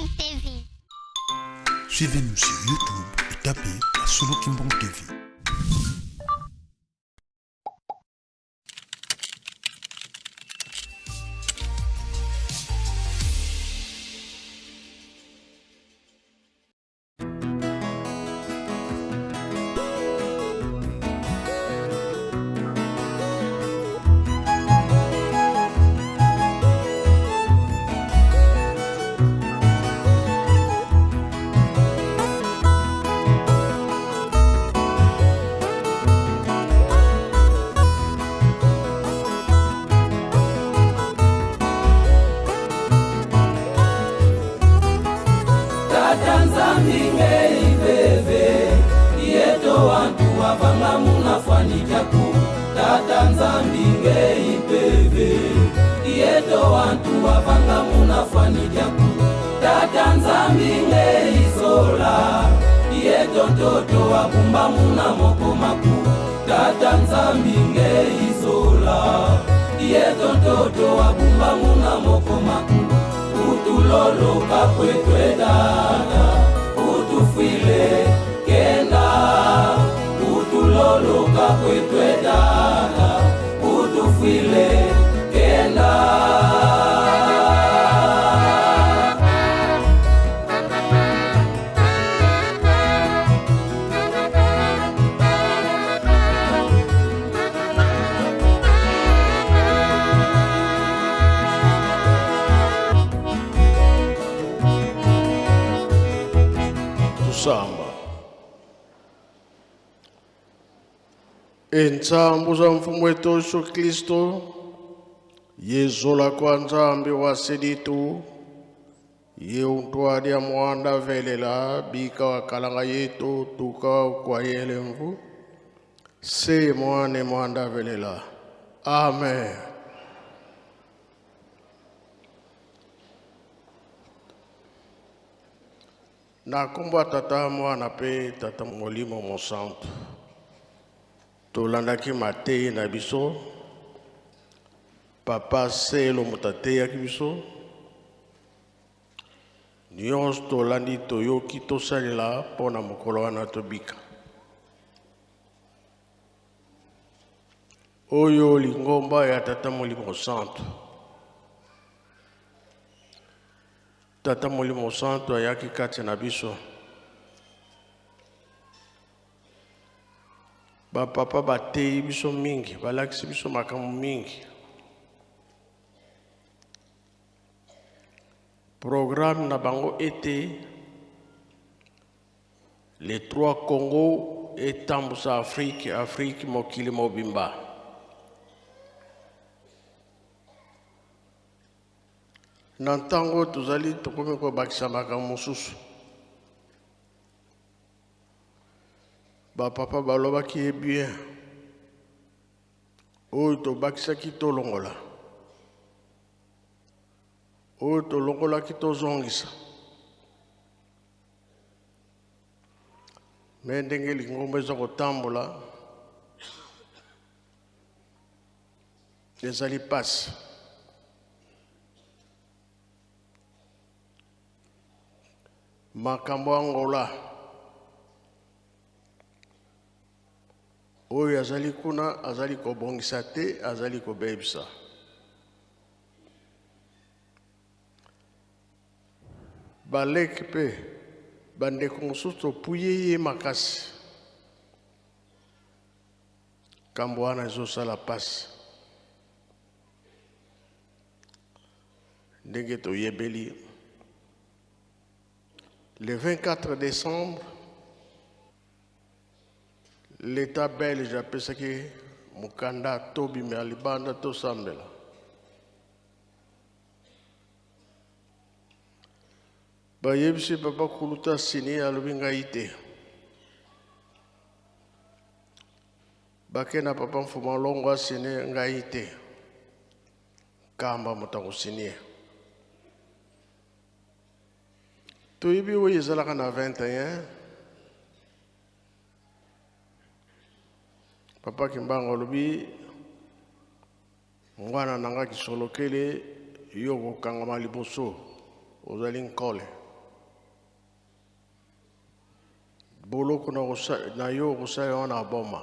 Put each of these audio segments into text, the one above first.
Kimbang TV. Suivez-nous sur YouTube et tapez Solo Kimbang TV. Tata Nzambi ngei veve yeto wantu wavanga munafwanikyaku Tata Nzambi ngei peve yeto wantu wavanga munafwanikyaku Tata Nzambi ngei sola yeto ntoto wabumba muna mokomaku Tata Nzambi ngei sola yeto ntoto wabumba muna mokomaku utuloloka kwetwedana utufwile kenda utuloloka kwetwedana utufwile kenda. Tusamba entsambu za mfumo wetu Yesu Kristo yezola kwa Nzambi wa seditu ye untwadi ya mwanda velela bika wa kalanga yetu tuka kwa yelemvu se mwane mwanda velela. Amen. Na nkombo ya Tata, Mwana mpe Tata Molimo Mosantu, tolandaki mateyi na biso. Papa Selo moto ateyaki biso nyonso, tolandi, toyoki, tosalela mpo na mokolo wana tobika. Oyo lingomba ya Tata Molimo Santu. Tata Molimo Santu ayaki kati na biso. Bapapa bateyi biso mingi, balakisi biso makambo mingi. Programme na bango ete les trois Congo etambusa Afrique, Afrique mokili mobimba. Na ntango tozali tokomi kobakisa makambo mosusu. Bapapa balobaki ye bien, oyo tobakisaki tolongola, oyo tolongolaki tozongisa. Me ndenge lingomba eza kotambola ezali pasi. Makambo ya Angola oyo azali kuna azali kobongisa te, azali kobebisa. Baleki mpe bandeko mosusu topuye ye makasi, nkambo wana ezosala pasi. Ndenge toyebeli le 24 décembre, l'État belge apesaki mokanda tobima libanda tosambela. Bayebisi papa kuluta sini, alobi ngai te. Bake na papa Mfuma Longo asine, ngai te. Kamba moto akosinie. Toyebi oyo ezalaka na 21. Papa Kimbangu alobi mwana na nga kisolokele, yo kokangama liboso ozali nkole. Boloko na yo okosala yango na Boma.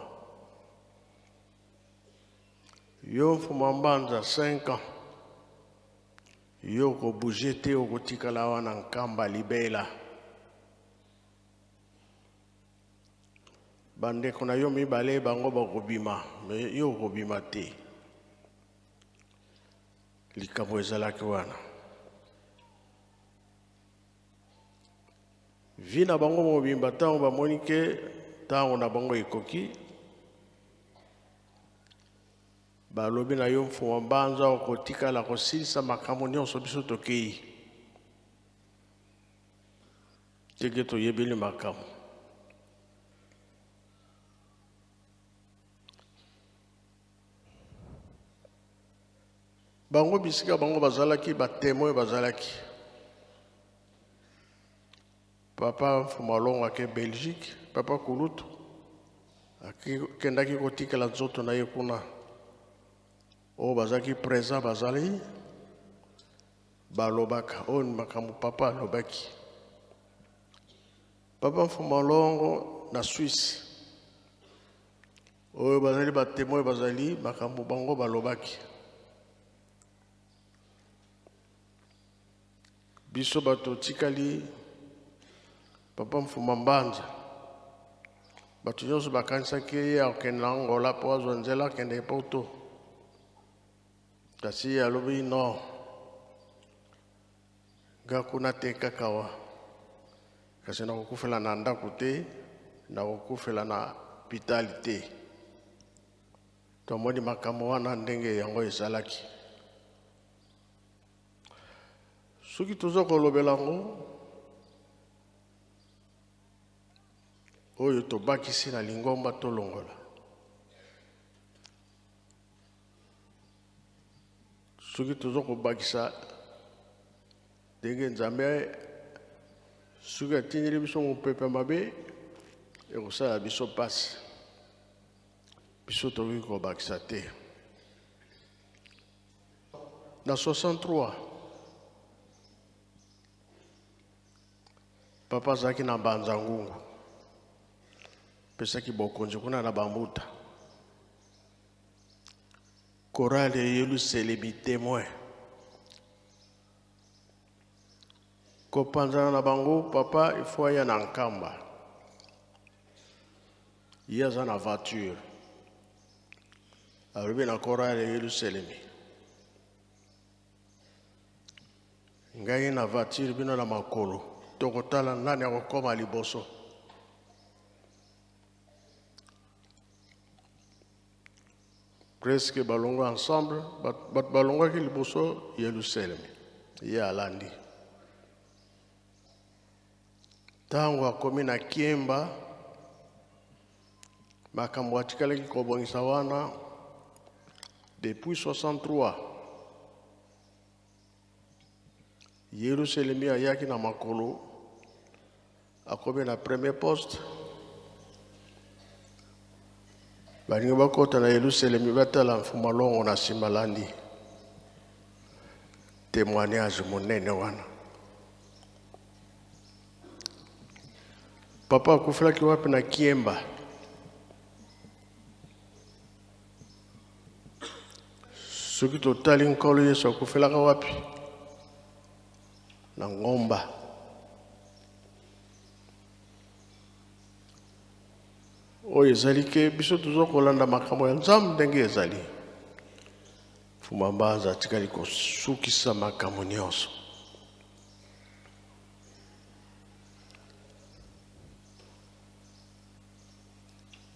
Yo Mfuma Mbanza 5 ans. Yo okobouge te, okotikala wana Nkamba libela. Bandeko na yo mibale bango bakobima, mais yo okobima te. Likambo ezalaki wana. Vie na bango mobimba ntango bamoni ke ntango na bango ekoki, balobi na yo Mfuma Mbanza okotikala kosilisa makambo nyonso, biso tokei teke toyebeli makambo. Bango bisika bango bazalaki ba témoin bazalaki. Papa Mfuma Longo ake Belgique, papa Kulutu akendaki kotikela nzoto na ye kuna. Oyo bazalaki présent bazali balobaka oyo ni makambo papa alobaki. Papa Mfuma Longo na Suisse, oyo bazali ba témoin bazali makambo bango balobaki. Biso bato tikali papa Mfuma Mbanza, bato nyonso bakanisaki ye akokende na Angola mpo azwa nzela akende Poto, kasi ye alobi non, nga kuna te kaka wa, kasi nakokufela na ndako te, nakokufela na pitali te. Tomoni makambo wana ndenge yango ezalaki. Soki toza kolobela yango oyo tobakisi na lingomba tolongola, soki toza kobakisa ndenge Nzambe soki atindeli biso mopepe mabe ekosala biso pasi, biso tokoki kobakisa te. Na 63 papa azalaki na Mbanza Ngungu, pesaki bokonzi kuna na Bambuta. Chorale ya Yelusalemi témoin kopanzana na bango, papa il faut aya na Nkamba, ye aza na voiture, alobi na chorale ya Yelusalemi, ngai na voiture bino na makolo, tokotala nani akokoma liboso. Presque balongwa ensemble, bato balongwaki liboso Yelusalemi, ye alandi. Ntango akomi na Kiemba, makambo atikalaki kobongisa wana depuis 63. Yelusalemi ayaki na makolo, akomi na premier poste, balingi bakota na Yelusalemi batala Mfuma Longo na nsima alandi. Témoignage monene wana. Papa akufelaki wapi? Na Kiemba. Soki totali Nkolo Yesu akufelaka wapi? Na ngomba. Oyo ezali ke biso toza kolanda makambo ya Nzambe ndenge ezali. Mfuma Mbanza atikali kosukisa makambo nyonso.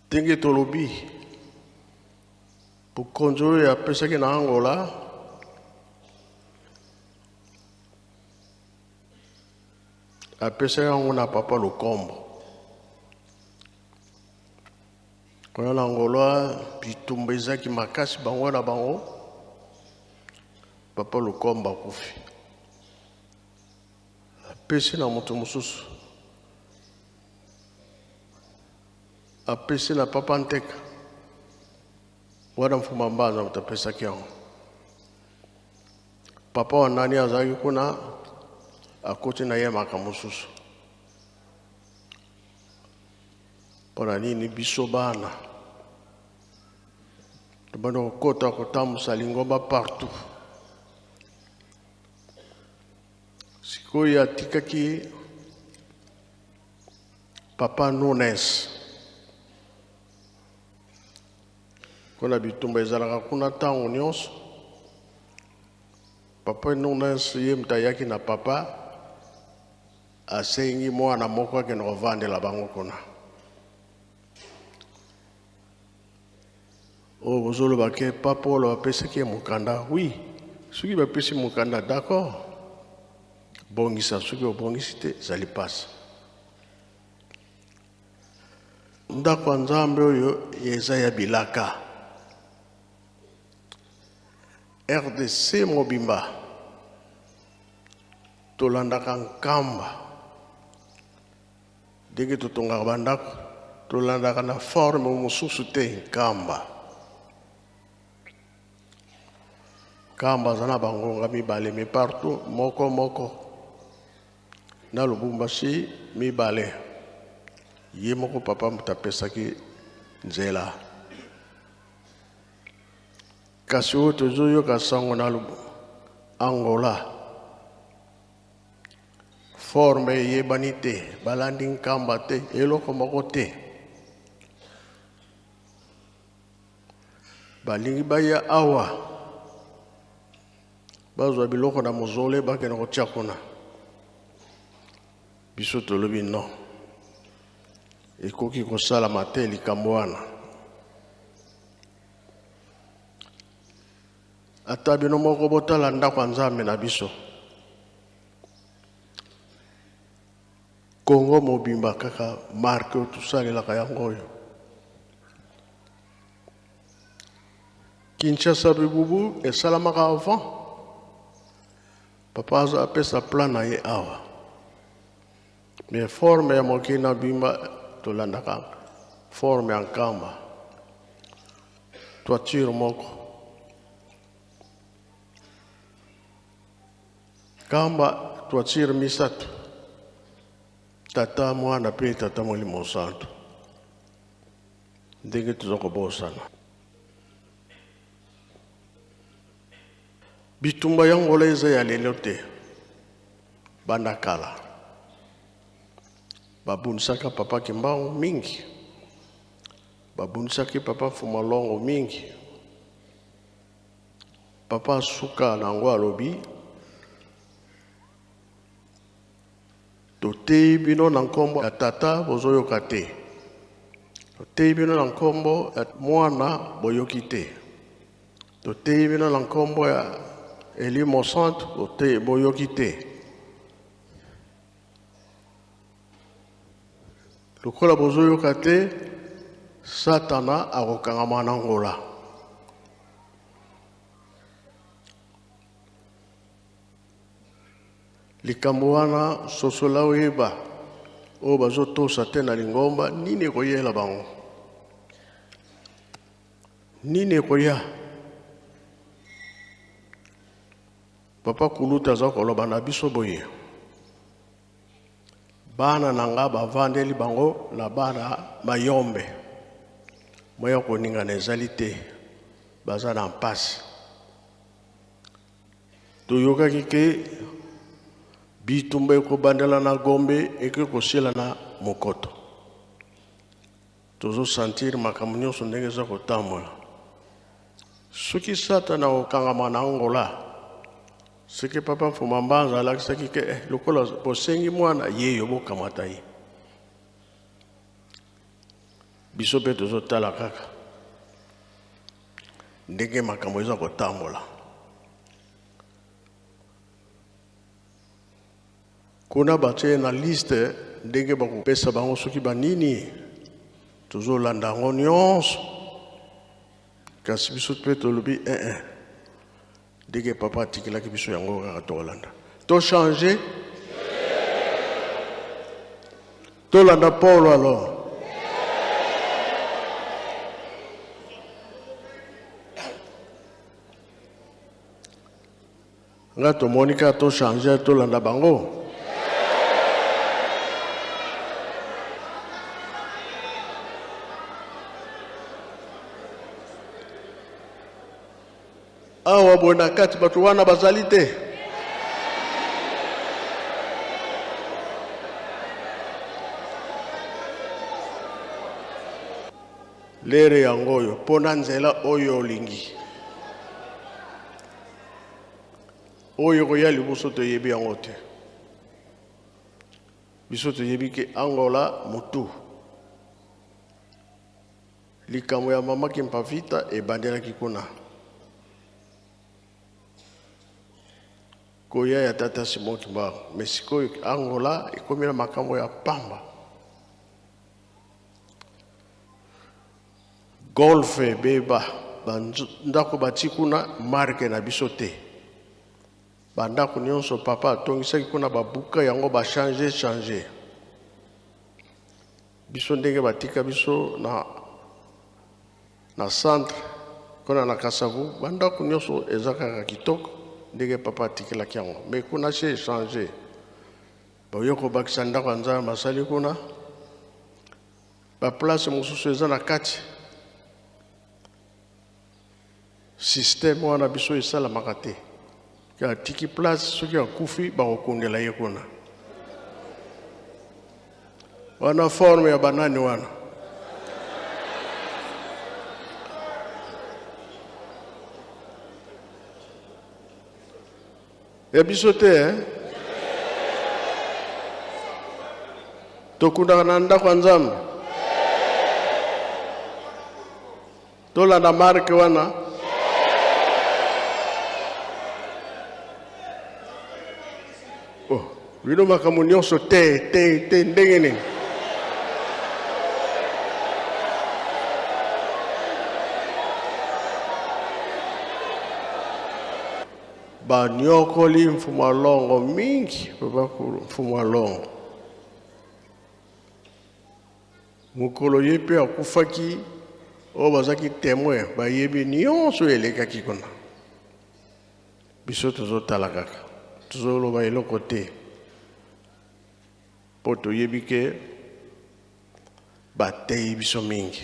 Ndenge tolobi, bokonzi oyo apesaki na Angola apesaki yango na papa Lukombo. Kuna na Angola bitumba ezaki makasi bango na bango, papa Lukombo akufi, apesi na moto mosusu, apesi na papa Nteka wana. Mfuma Mbanza moto apesaki yango. Papa wa nani azalaki kuna, akoti na ye makambo mosusu. Mpo na nini biso bana tobanda kokota kotambusa lingomba partout? Sikoyo atikaki papa Nunes mpona bitumba ezalaka kuna ntango nyonso. Papa Nunes ye moto ayaki na papa, asengi mwana moko akende kovandela bango kuna. Oyo bozoloba ke papa oyo bapesaki ye mokanda, oui, soki bapesi mokanda d'accord, bongisa, soki obongisi te ezali mpasi. Ndako ya Nzambe oyo eza ya bilaka. RDC mobimba tolandaka Nkamba ndenge totongaka bandako, tolandaka na forme mosusu te. Nkamba, Nkamba aza na bangonga mibale, mais partout moko moko. Na Lubumbashi mibale, ye moko papa moto apesaki nzela. Kasi oyo tozoyoka sango na Angola, forme eyebani te, balandi Nkamba te, eloko moko te. Balingi baya awa bazwa biloko na mozole bakende kotia kuna. Biso tolobi non, ekoki kosalama te likambo wana. Ata bino moko botala ndako ya Nzambe na biso, Kongo mobimba kaka marke oyo tosalelaka yango oyo. Kinshasa bibubu esalamaka avant papa aza apesa plan na ye awa, mais forme ya mokili na bimba tolandaka forme ya Nkamba, toiture moko Nkamba, toiture misato, Tata, Mwana mpe Tata Molimo Santo. Ndenge toza kobosana bitumba ya Angola eza ya lelo te, banda kala babundisaka papa Kimbangu mingi, babundisaki papa Fumalongo mingi. Papa suka na yango alobi, toteyi bino na nkombo ya Tata, bozoyoka te, toteyi bino na nkombo ya Mwana, boyoki te, toteyi bino na nkombo ya Elimo Santu, boyoki te. Lokola bozoyoka te, Satana akokangama na Angola. Likambo wana sosola oyeba, oyo bazotosa te na lingomba, nini ekoyela bango? Nini ekoya? Papa Kuluta aza koloba na biso boye, bana na nga bavandeli bango na bana mayombe, moya koningana ezali te, baza na mpasi. Toyokaki ke bitumba ekobandela na Gombe, eke kosila na Mokoto. Tozosentir makambo nyonso ndenge eza kotambola. Soki Satana akokangama na Angola, soki papa Mfuma Mbanza alakisaki ke lokola bosengi mwana ye yo bokamata ye, biso mpe tozotala kaka ndenge makambo eza kotambola. Kuna batie na liste ndenge bakopesa bango soki banini, tozolanda yango nyonso. Kasi biso mpe tolobi ndenge papa atikelaki biso yango kaka tokolanda. To changer, tolanda Paulo alors. Nga tomoni kaka to changer, tolanda bango. Awa boye na kati bato wana bazali te. Lere yango oyo mpo na nzela oyo olingi. Oyo ekoya liboso toyebi yango te. Biso toyebi ke Angola mutu. Likambo ya mama Kimpavita ebandelaki kuna. Koya ya tata Simon Kimbangu. Mais sikoyo Angola ekomi na makambo ya pamba. Golf ebeba, ba ndako bati kuna marque na biso te. Ba ndako nyonso papa atongisaki kuna babuka yango ba changer changer. Biso ndenge batika biso na na centre kuna na Kasavu, ba ndako nyonso eza kaka kitoko ndenge papa atikelaki yango. Mais kuna se changer. Baye kobakisa ndako ya Nzambe basali kuna. Ba place mosusu eza na kati. Système wana biso esalamaka te. Atiki place soki akufi bakokundela ye kuna. Wana forme ya banani wana? Ya biso te eh? Tokundaka na ndako ya Nzambe. Tolanda marke wana. Oh, bino makambo nyonso te te te ndenge nini? Banyokoli Mfumu Alongo mingi, papa Mfumu Alongo. Mokolo ye mpe akufaki, oyo bazaki temoin bayebi nyonso oyo elekaki kuna. Biso tozotala kaka, tozoloba eloko te, mpo toyebi ke bateyi biso mingi,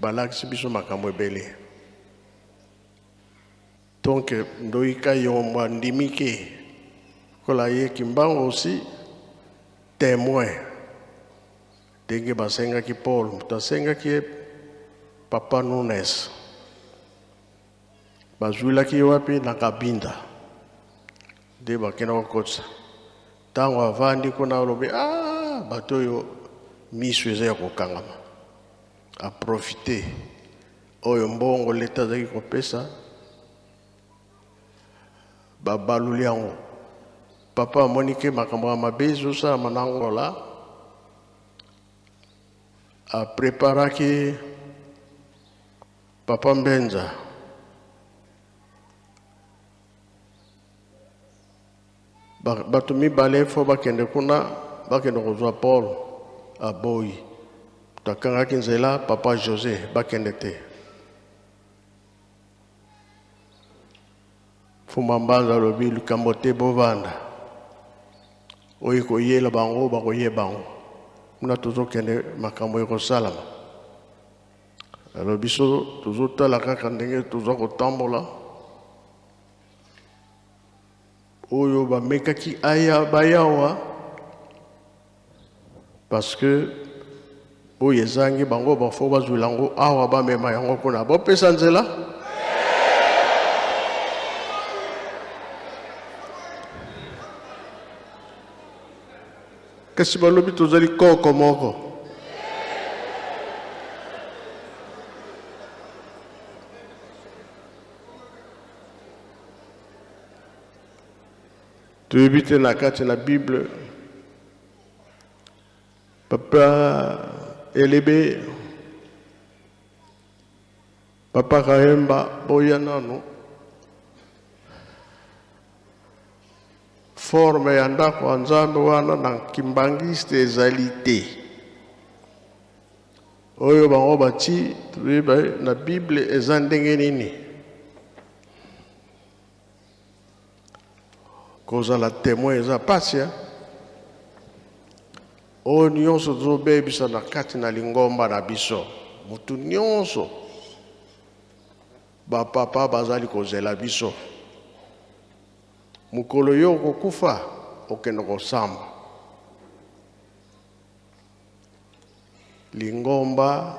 balakisi biso makambo ebele. Donc Ndoyi Kayombo andimi ke kola ye Kimbangu aussi temoin ndenge basengaki Paul moto asengaki ye papa Nunes bazwilaki ye wapi na Kabinda nde bakenda kokotisa ntango avandi kuna alobi ah bato oyo miso eza ya kokangama aprofite Oyo mbongo leta azalaki kopesa babaluli yango. Papa amoni ke makambo ya mabe ezosalama na Angola, apreparaki papa Mbenza bato mibale fo bakende kuna bakende kozwa Paul aboyi takangaki nzela papa Jose bakende te Fuma Mbanza alobi likambo te bovanda oyo ekoyela bango bakoyeba bango kuna tozokende makambo ekosalama alo biso tozotala kaka ndenge toza kotambola oyo bamekaki aya bayawa parce que oyo ezangi bango bafo bazwila yango awa bamema yango kuna bopesa nzela kasi balobi tozali koko moko Toyebi te na kati na Bible papa Elebe papa Kahemba boya nanu forme ya ndako ya Nzambe wana na kimbangiste ezali te oyo bango bati toyeba na Bible eza ndenge nini Kozala temoin eza pasi hein? Oyo nyonso tozobebisa na kati na lingomba na biso, motu nyonso. Ba papa bazali kozela biso. Mokolo yo okokufa, okende kosamba. Lingomba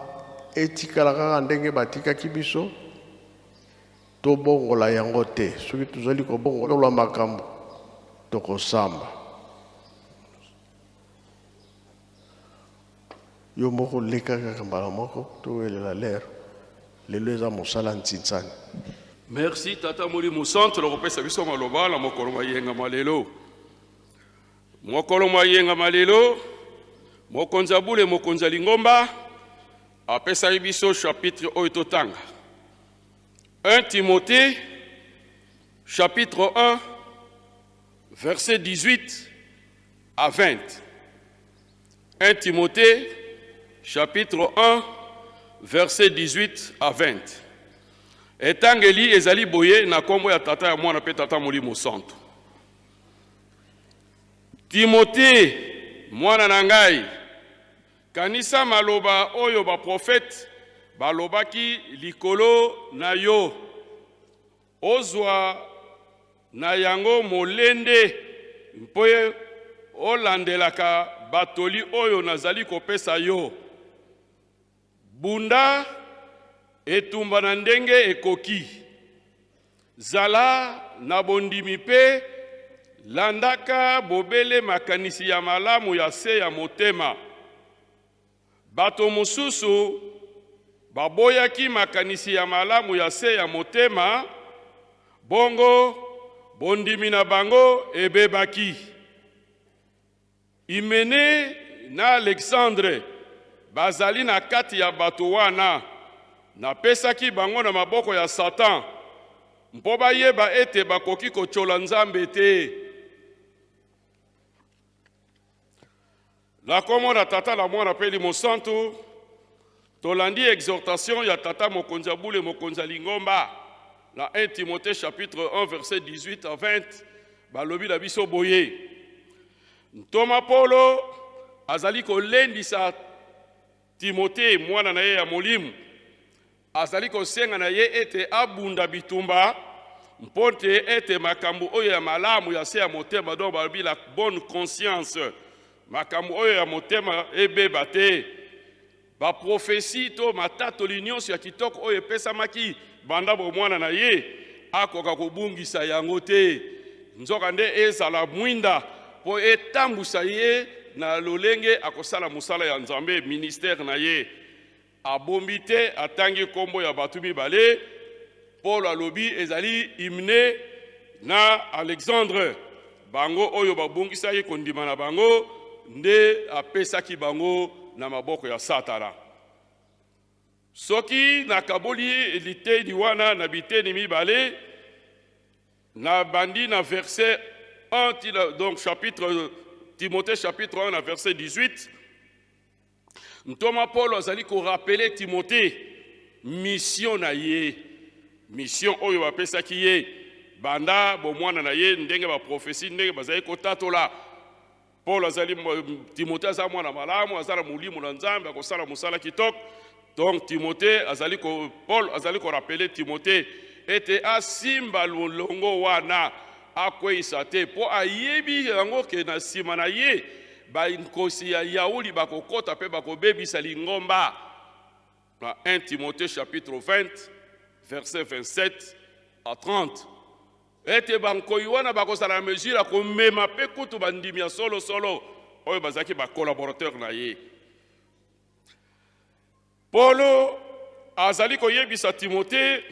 etikala kaka ndenge batikaki biso, tobongola yango te. Soki tozali kobongola makambo, tokosamba. Yo moko leka kaka mbala moko, towelela lero. Lelo eza mosala ntsinsani. Merci tata Molimo Santu na kopesa biso maloba na mokolo mwa yenga mwa lelo. Mokolo mwa yenga mwa lelo, mokonzi ya bule, mokonzi ya lingomba apesaki biso chapitre oyo totanga. 1 Timothée chapitre 1 verset 18 à 20. 1 Timothée chapitre 1 verset 18 à 20. Etangeli ezali boye na kombo ya Tata ya Mwana pe Tata Molimo Santu. Timothée, mwana na ngai, kanisa maloba oyo baprofete balobaki likolo na yo. Ozwa na yango molende mpe olandelaka batoli oyo nazali kopesa yo. Bunda etumba na ndenge ekoki. Zala na bondimi mpe landaka bobele makanisi ya malamu ya se ya motema. Bato mosusu baboyaki makanisi ya malamu ya se ya motema, bongo bondimi na bango ebebaki. Himene na Alexandre bazali na kati ya bato wana. Napesaki bango na maboko ya Satan mpo bayeba ete bakoki kotyola Nzambe te. Na kombo na Tata, na Mwana mpe Elimo Santu, tolandi exhortation ya Tata Mokonzi ya bule, Mokonzi ya lingomba na 1 Timothée chapitre 1 verset 18 à 20, balobi na biso boye. Ntoma Polo azali kolendisa Timothée mwana na ye ya molimo, azali kosenga na ye ete abunda bitumba mpo te ete makambo oyo ya malamu ya se ya motema, donc balobi la bonne conscience, makambo oyo ya motema ebeba te. Baprofesi to matatoli nyonso ya kitoko oyo epesamaki banda bomwana na ye akoka kobungisa yango te, nzokande ezala mwinda mpo etambwisa ye na lolenge akosala mosala ya Nzambe, ministère na ye. Abombi te, atangi nkombo ya bato mibale. Polo alobi ezali Hymne na Alexandre, bango oyo babungisaki kondima na bango nde apesaki bango na maboko ya Satana. Soki nakaboli liteni wana na biteni mibale, nabandi na verset 1, donc chapitre Timothée chapitre 1 na verset 18. Ntoma Polo azali ko rappeler Timothée mission na ye, mission oyo bapesaki ye banda bomwana na ye, ndenge ba prophetie ndenge bazali kotatola. Paul azali, Timothée aza mwana malamu, aza na molimo na Nzambe, akosala mosala kitoko. Donc Timothée azali ko, Paul azali ko rappeler Timothée ete asimba molongo wana, akweyisa te, mpo ayebi yango ke na nsima na ye bankosi ya yauli bakokota mpe bakobebisa lingomba. Na 1 Timothée chapitre 20 verset 27 à 30, ete bankoi wana bakozala na mesure ya komema mpe kutu bandimi ya solosolo oyo bazalaki ba collaborateur na ye. Polo azali koyebisa Timothée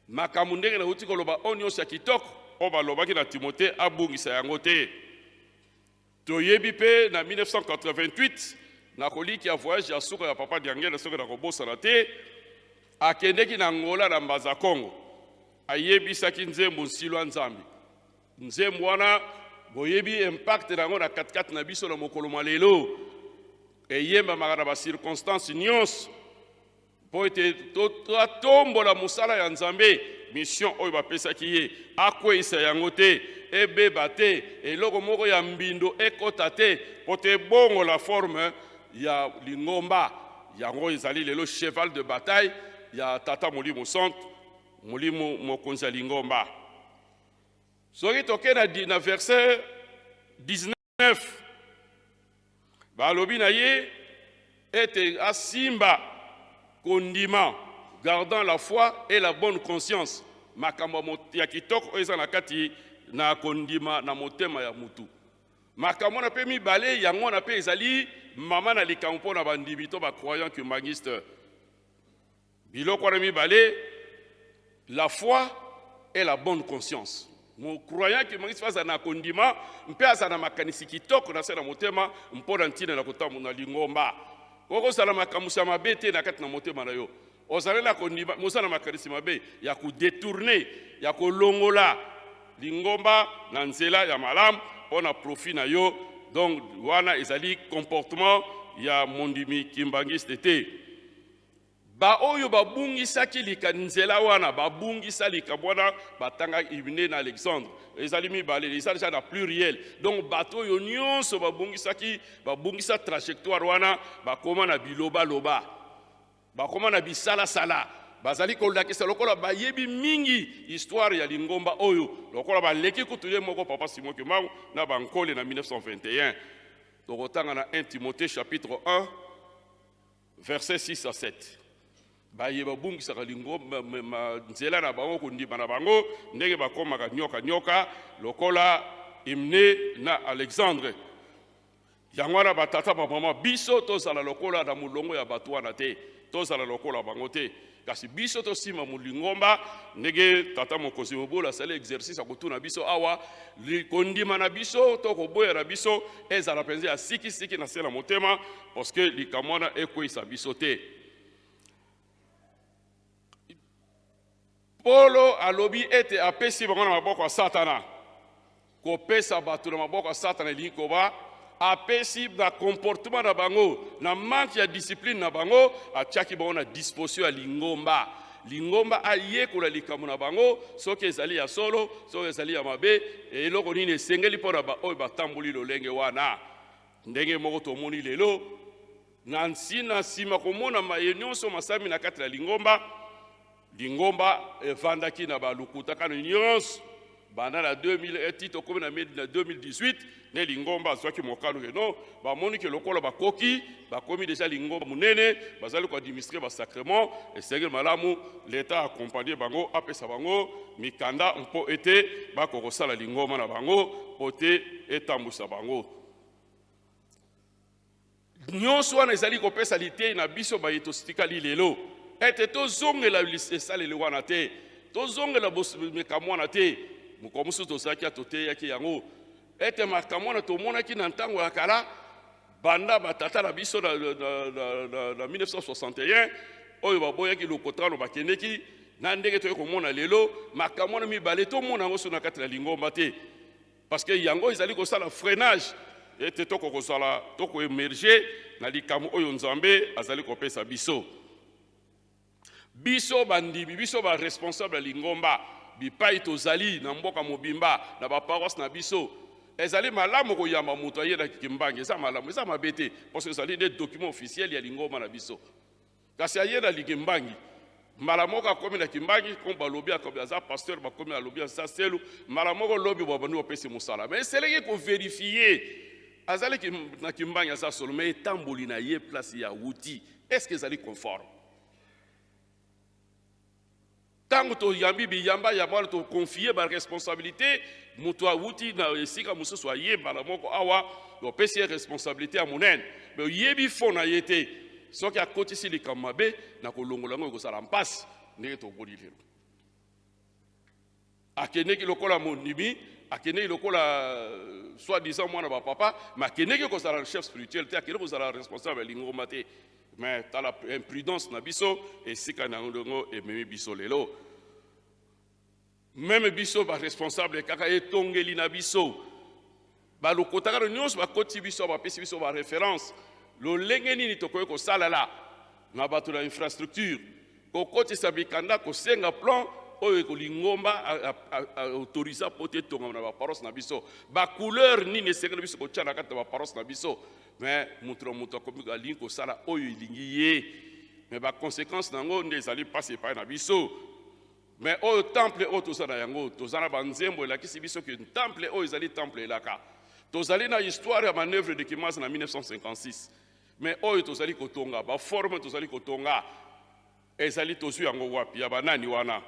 makambo ndenge nauti koloba oyo nyonso ya kitoko oyo balobaki na Timothée, abungisa yango te. Toyebi mpe na 1988 na koliki ya voyage ya suka ya Papa Diangele, soki nakobosana te, akendeki na Angola na Mbanza Kongo, ayebisaki nzembo Nsilwa Nzambe. Nzembo wana boyebi impact na yango na katikati na biso na mokolo mwa lelo, eyembamaka na ba circonstances nyonso mpo ete atombola mosala ya Nzambe, mission oyo bapesaki ye akweyisa yango te, ebeba te, eloko moko ya mbindo ekota te, mpo te ebongola forme ya lingomba. Yango ezali lelo cheval de bataille ya Tata Molimo Santu. Molimo mokonzi ya lingomba. Soki toke na, na verset 19, balobi na ye ete asimba kondima, gardant la foi et la bonne conscience, makambo ya kitoko oyo eza na kati na kondima na motema ya mutu. Makambo wana mpe mibale yango wana mpe ezali mama na likambo mpo na bandimi to bacroyant kimbanguiste. Biloko wana mibale, la foi et la bonne conscience. Mo croyant kimbanguiste azala na kondima mpe azala na makanisi kitoko na se na motema mpo na ntina na kotambola na lingomba. Okozala makambo ya mabe te na kati na motema na yo. Ozali na kondima, oza na makanisi mabe ya kodetourne, ya kolongola lingomba na nzela ya malamu mpo na profit na yo. Donc wana ezali comportement ya mondimi kimbanguiste te. Baoyo babungisaki lika nzela wana, babungisa likambo wana, batanga Hymne na Alexandre, ezali mibale, eza deja na pluriel. Donc bato oyo nyonso babungisaki, babungisa trajectoire wana, bakoma na bilobaloba, bakoma na bisalasala, bazali kolakisa lokola bayebi mingi histoire ya lingomba oyo, lokola baleki kutu ye moko Papa Simon Kimbangu na bankole na 1921. Tokotanga na 1 Timothée chapitre 1 verset 6 à 7. Baye babungisaka lingomba nzela na bango, kondima na bango, ndenge bakomaka nyoka nyoka lokola Hymne na Alexandre. Yango wana batata bamama, biso tozala lokola na molongo ya bato wana te, tozala lokola bango te, kasi biso tosima molingomba ndenge tata mokonzi mobola asali exercice ya kotuna biso awa. Kondima na biso to koboya na biso ezala mpenza ya sikisiki na se na motema, parce que likambo wana ekweyisa biso te. Polo alobi ete apesi bango na maboko ya Satana. Kopesa bato na maboko ya Satana elingi koba apesi na comportement na bango, na manque ya discipline na bango, atiaki bango na disposition ya lingomba. Lingomba ayekola likambo na bango, soki ezali ya solo, soki ezali ya mabe, eloko nini esengeli mpo na baoyo batamboli lolenge wana. Ndenge moko tomoni lelo na ntina nsima komona maye nyonso masami na kati na lingomba, lingomba evandaki na balukuta kano nyonso banda na 2000 ti tokomi na 2018 nde lingomba azwaki mokano ke non, bamoni ke lokola bakoki bakomi deja lingomba monene, bazali koadministre basacrement, esengeli malamu leta akompagne bango, apesa bango mikanda mpo ete bakoki kosala lingomba na bango mpo te etambwisa bango. Nyonso wana ezali kopesa litei na biso baye totikali lelo ete tozongela esaleli wana te, tozongela makambo wana te. Mokolo mosusu tozalaki toteyaki yango ete makambo wana tomonaki na ntango ya kala, banda batata na biso na, na, na, na, na 1961 oyo baboyaki lokotano bakendeki na ndenge toyei komona lelo makambo wana mibale tomona yango so na kati na lingomba te, parce que yango ezali kosala freinage ete tokokozala tokoemerge na likambo oyo Nzambe azali kopesa biso. Biso bandimi, biso baresponsable ya lingomba, bipai tozali na mboka mobimba, na baparoisse na biso, ezali malamu koyamba moto aye na Kimbangi, eza malamu, eza mabe te, parce que ezali nde document officiel ya lingomba na biso. Kasi aye na Kimbangi, mbala moko akomi na Kimbangi, comme balobi akomi aza pasteur, bakomi alobi aza selu, mbala moko lobi babandi bapesi mosala. Mais eseleki koverifie azali na Kimbangi aza solo, mais etamboli na ye place ya wuti, est ce que ezali conforme? Ntango toyambi biyamba ya bwana, tokonfie baresponsabilité, moto awuti na esika mosusu aye mbala moko awa, opesi ye responsabilité ya monene, me oyebi fo na ye te. Soki akotisi likambo mabe na kolongola yango ekozala mpasi. Ndenge toboli lelo, akendeki lokola mondimi, akendeki lokola soi-disant mwana bapapa, me akendeki kozala chef spirituel te, akendeki kozala responsable ya lingomba te. Mais tala imprudence na biso esika na yango ememi biso lelo. Meme biso baresponsable kaka etongeli na biso, balokotaka nyonso bakoti biso, bapesi biso baréférence lolenge nini tokoki kosalala na bato na infrastructure, kokotisa mikanda, kosenga plan oyo lingomba autorisa po te etongama na baparoisse na biso, bacouleur nini esengeli biso kotia na kati na baparoisse na biso. Mais moto na moto akomi alingi kosala oyo elingi ye, mais baconséquence na yango nde ezali mpasi epai na biso. Mais oyo temple oyo toza na yango, toza na banzembo elakisi biso ke temple oyo ezali temple elaka. Tozali na histoire ya manœuvre de Kimasa na 1956. Mais oyo tozali kotonga, ba forme tozali kotonga, ezali tozwi yango wapi? Ya banani wana?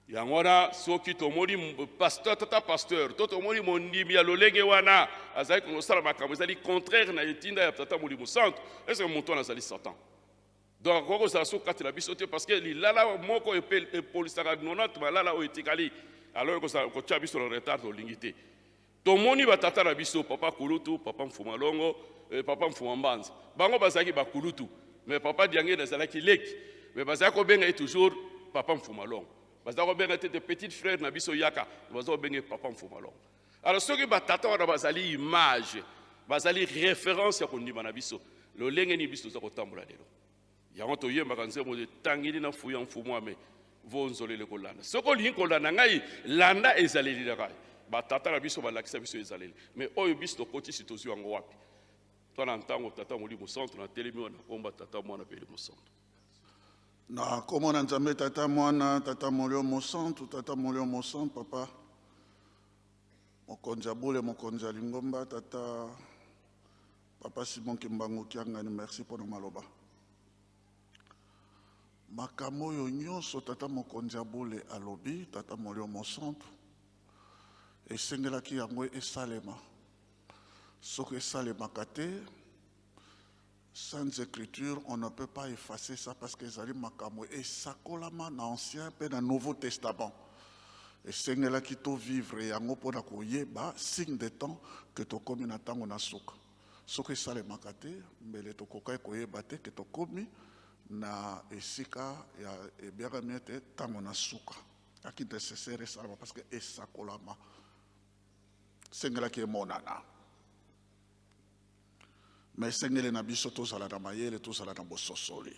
Yango wana soki tomoni pasteur, tata pasteur, to tomoni mondimi ya lolenge wana azali kosala makambo ezali contraire na etinda ya Tata Molimo Santu, est-ce que moto wana azali Satan? Donc akoki kozala soki kati na biso te, parce que lilala moko epolisaka 90 malala oyo etikali. Alors ekozala kotia biso na retard, tolingi te. Tomoni batata na biso, papa Kulutu, papa Mfuma Longo, papa Mfuma Mbanza, bango bazalaki bakulutu, mais papa Diangene azalaki leki, mais bazalaki kobenga ye toujours papa Mfuma Longo. Bazalaki kobenga te te petit frère na biso yaka, bazalaki kobenga ye papa Mfuma Longo. Alors soki batata wana bazali image, bazali référence ya kondima na biso, lolenge nini biso toza kotambola lelo? Yango toyembaka nzembo etangeli na fuya mfumu ame vonzolele kolanda. Soki olingi kolanda ngai, landa ezaleli na ngai. Batata na biso balakisa biso ezaleli, mais oyo biso tokotisi, tozwi yango wapi? To na ntango Tata Molimo Santu natelemi wana, komba Tata, Mwana mpe Elimo Santu. Na kombo na Nzambe Tata, Mwana, Tata Molimo Mosantu, Tata Molimo Mosantu, Papa Mokonzi ya bule, Mokonzi ya lingomba, Tata Papa Simon Kimbangu Kiangani, merci mpona maloba. Makambo oyo nyonso Tata Mokonzi ya bule alobi, Tata Molimo Mosantu, esengelaki yango esalema. Soki esalemaka te, sans écriture, on ne peut pas effacer ça, parce que ezali makambo esakolama na Ancien mpe na Nouveau Testament. Esengelaki tovivre yango mpona koyeba signe de temps ke tokómi na ntango na suka. Soki esalemaka te, mbele tokokaki koyeba te ke tokómi na esika ya ebiakami ete ntango na suka. Aki nécessaire esalama parce que esakolama, esengelaki emonana. Mais esengeli na biso tozala na mayele, tozala na bososoli.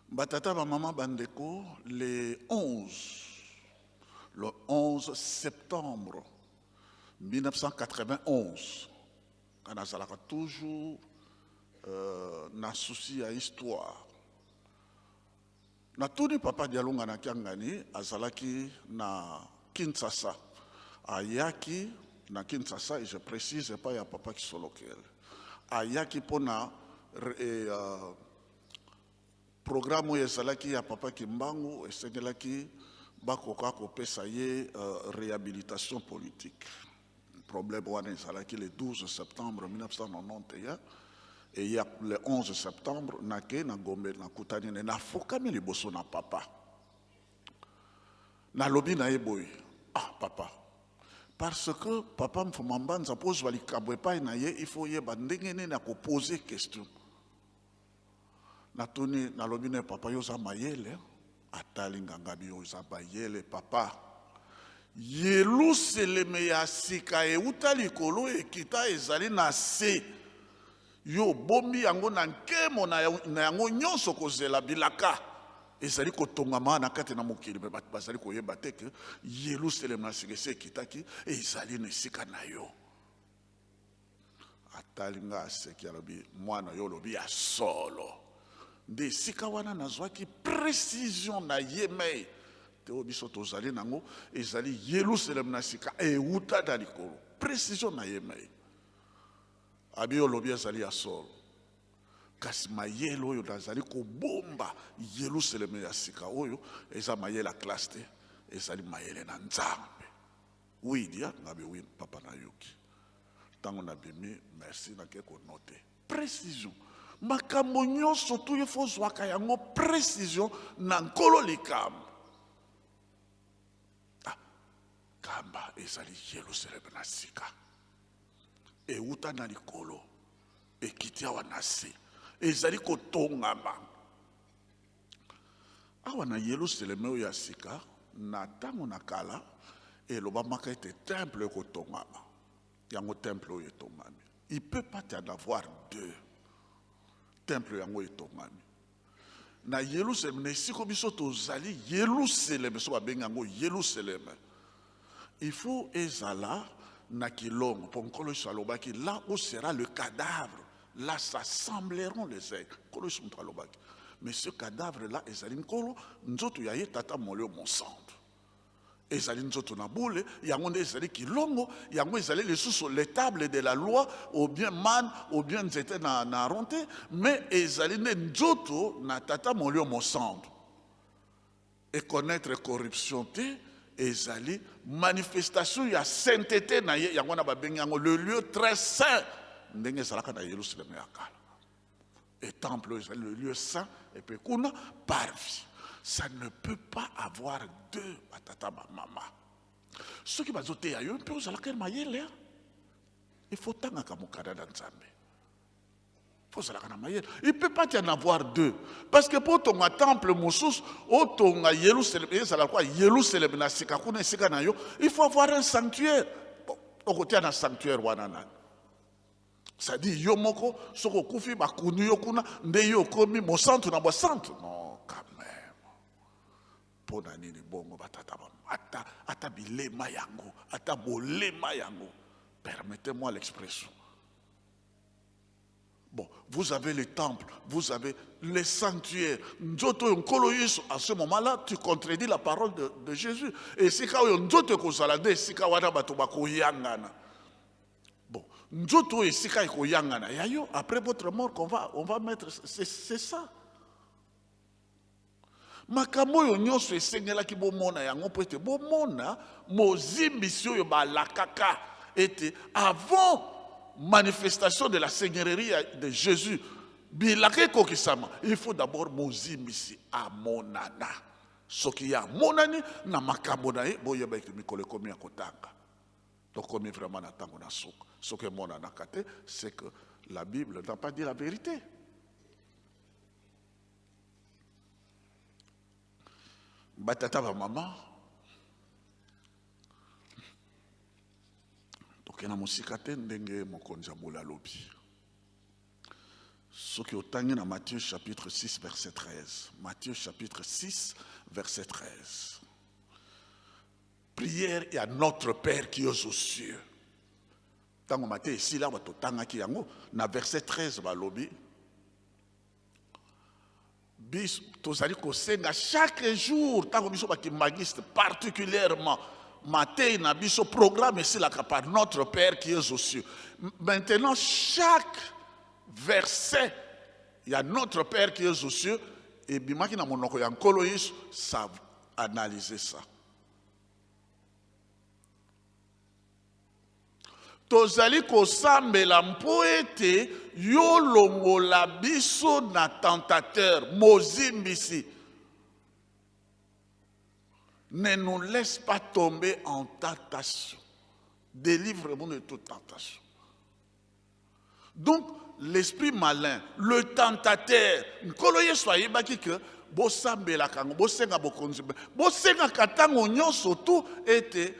Batata, bamama, bandeko, le 11, le 11 septembre 1991, nga nazalaka toujours na souci ya histoire, natuni papa Dialunga na Kiangani, azalaki na Kinshasa, ayaki na Kinshasa, et je précise, epai ya papa Kisolokele, ayaki mpona programme oyo ezalaki ya papa Kimbangu, esengelaki bakoka kopesa ye réhabilitation politique. Problème wana ezalaki le 12 septembre 1991. Eya le 11 septembre, nake na Gombe, nakutani ne, nafukami liboso na papa, nalobi na ye boye: "Ah papa," parce que papa Mfuma Mbanza, mpo ozwa likambo epai na ye, il faut oyeba ndenge nini akopose question. Natuni, nalobi na ye: "Papa, yo oza mayele." Atali nganga bi: "Yo oza mayele, papa. Yelusaleme ya sika euta likolo ekita, ezali na se. Yo obombi yango na nkemo na yango nyonso kozela bilaka. Ezali kotongama na kati na mokili, mais bato bazali koyeba te ke Yelusaleme na sika esi ekitaki, ezali na esika na yo." Atali nga, aseki, alobi: "Mwana, yo olobi ya solo." Nde esika wana nazwaki précision na ye mei te oyo biso tozali nango ezali Yelusaleme na sika euta na likolo. Précision na ye mei abi: "Olobi ezali ya solo, kasi mayele oyo nazali kobomba Yelusaleme ya sika oyo eza mayele ya classe te, ezali mayele na Nzambe." "Oui dia ngabi, oui papa, nayoki." Ntango nabimi, merci, nake konote précision. Makambo nyonso tu ye fo ozwaka yango précision na nkolo likambo. Ah, kamba ezali Yelusaleme na sika euta na likolo ekiti awa na se, ezali kotongama awa na Yelusaleme oyo ya sika. Na ntango na kala elobamaka ete temple ekotongama. Yango temple oyo etongami, il peut pas y en avoir deux. Temple yango etongami na Yelusaleme, na esika biso tozali. Yelusaleme, so babengi yango Yelusaleme, il faut ezala na kilongo, mpo Nkolo Yesu alobaki: "Là où sera le cadavre, là s'assembleront les aigles." Nkolo Yesu moto alobaki. Mais ce cadavre là ezali nkolo nzoto ya ye tata molio mosantu. Ezali nzoto na bule, yango nde ezali kilongo, yango ezali lisusu les tables de la loi ou bien man ou bien nzete na, na Aaron te, mais ezali nde nzoto na tata molio mosantu. Et connaître corruption te ezali manifestation ya sainteté na ye, yango wana babengi yango le lieu très saint, ndenge ezalaka na Yerusalem ya kala. Et temple ezali le lieu saint, et puis kuna parvis. Ça ne peut pas avoir deux batata ba mama. Soki bazoteya yo mpe ozalaka mayele, hein? Il faut tangaka mokanda na Nzambe. Faut ozalaka na mayele. Il peut pas y en avoir deux. Parce que po tonga temple mosusu, otonga Yerusalem, ezala kwa Yerusalem na sika kuna esika na yo, il faut avoir un sanctuaire. Bon, okotia na sanctuaire wana nani? C'est-à-dire yo moko soki okufi bakundi yo kuna nde yo okomi mosantu na bosantu. Non, quand même. Mpo na nini bongo batata ba ata, ata bilema yango, ata bolema yango. Permettez-moi l'expression. Bon, vous avez le temple, vous avez les sanctuaires. Nzoto oyo nkolo Yesu, à ce moment-là, tu contredis la parole de Jésus. Et esika oyo nzoto ekozala nde esika wana bato bakoyangana. Bon, nzoto oyo esika ekoyangana ya yo, après votre mort qu'on va, on va mettre, c'est ça. Makambo oyo nyonso esengelaki bomona yango mpo ete bomona mozimbisi oyo balakaka ete avant manifestation de la seigneurie de Jésus, bilaka ekokisama, il faut d'abord mozimbisi amonana. Soki ye amonani na makambo na ye, boyeba ete mikolo ekomi ya kotanga. Tokomi vraiment na ntango na suka. Soki emonanaka te, c'est que la Bible n'a pas dit la vérité. Batata ba mama, tokenda mosika te ndenge mokonzi ya bola alobi. Soki otangi na Matthieu chapitre 6 verset 13, Matthieu chapitre 6 verset 13, prière ya notre Père qui est aux cieux. Ntango Matthieu esila bato totangaki yango na verset 13, balobi biso tozali kosenga chaque jour, ntango biso bakimbanguiste particulièrement matei na biso programme esilaka par notre Père qui est aux cieux. Maintenant, chaque verset ya notre Père qui est aux cieux ebimaki na monoko ya nkolo Yesu, ça analyser ça. Tozali kosambela mpo ete yo longola biso na tentateur mozimbisi. Ne nous laisse pas tomber en tentation. Délivre-nous de toute tentation. Donc, l'esprit malin, le tentateur, nkolo Yesu ayebaki ke bosambelaka yango, bosenga bokonzi, bosengaka ntango nyonso tu ete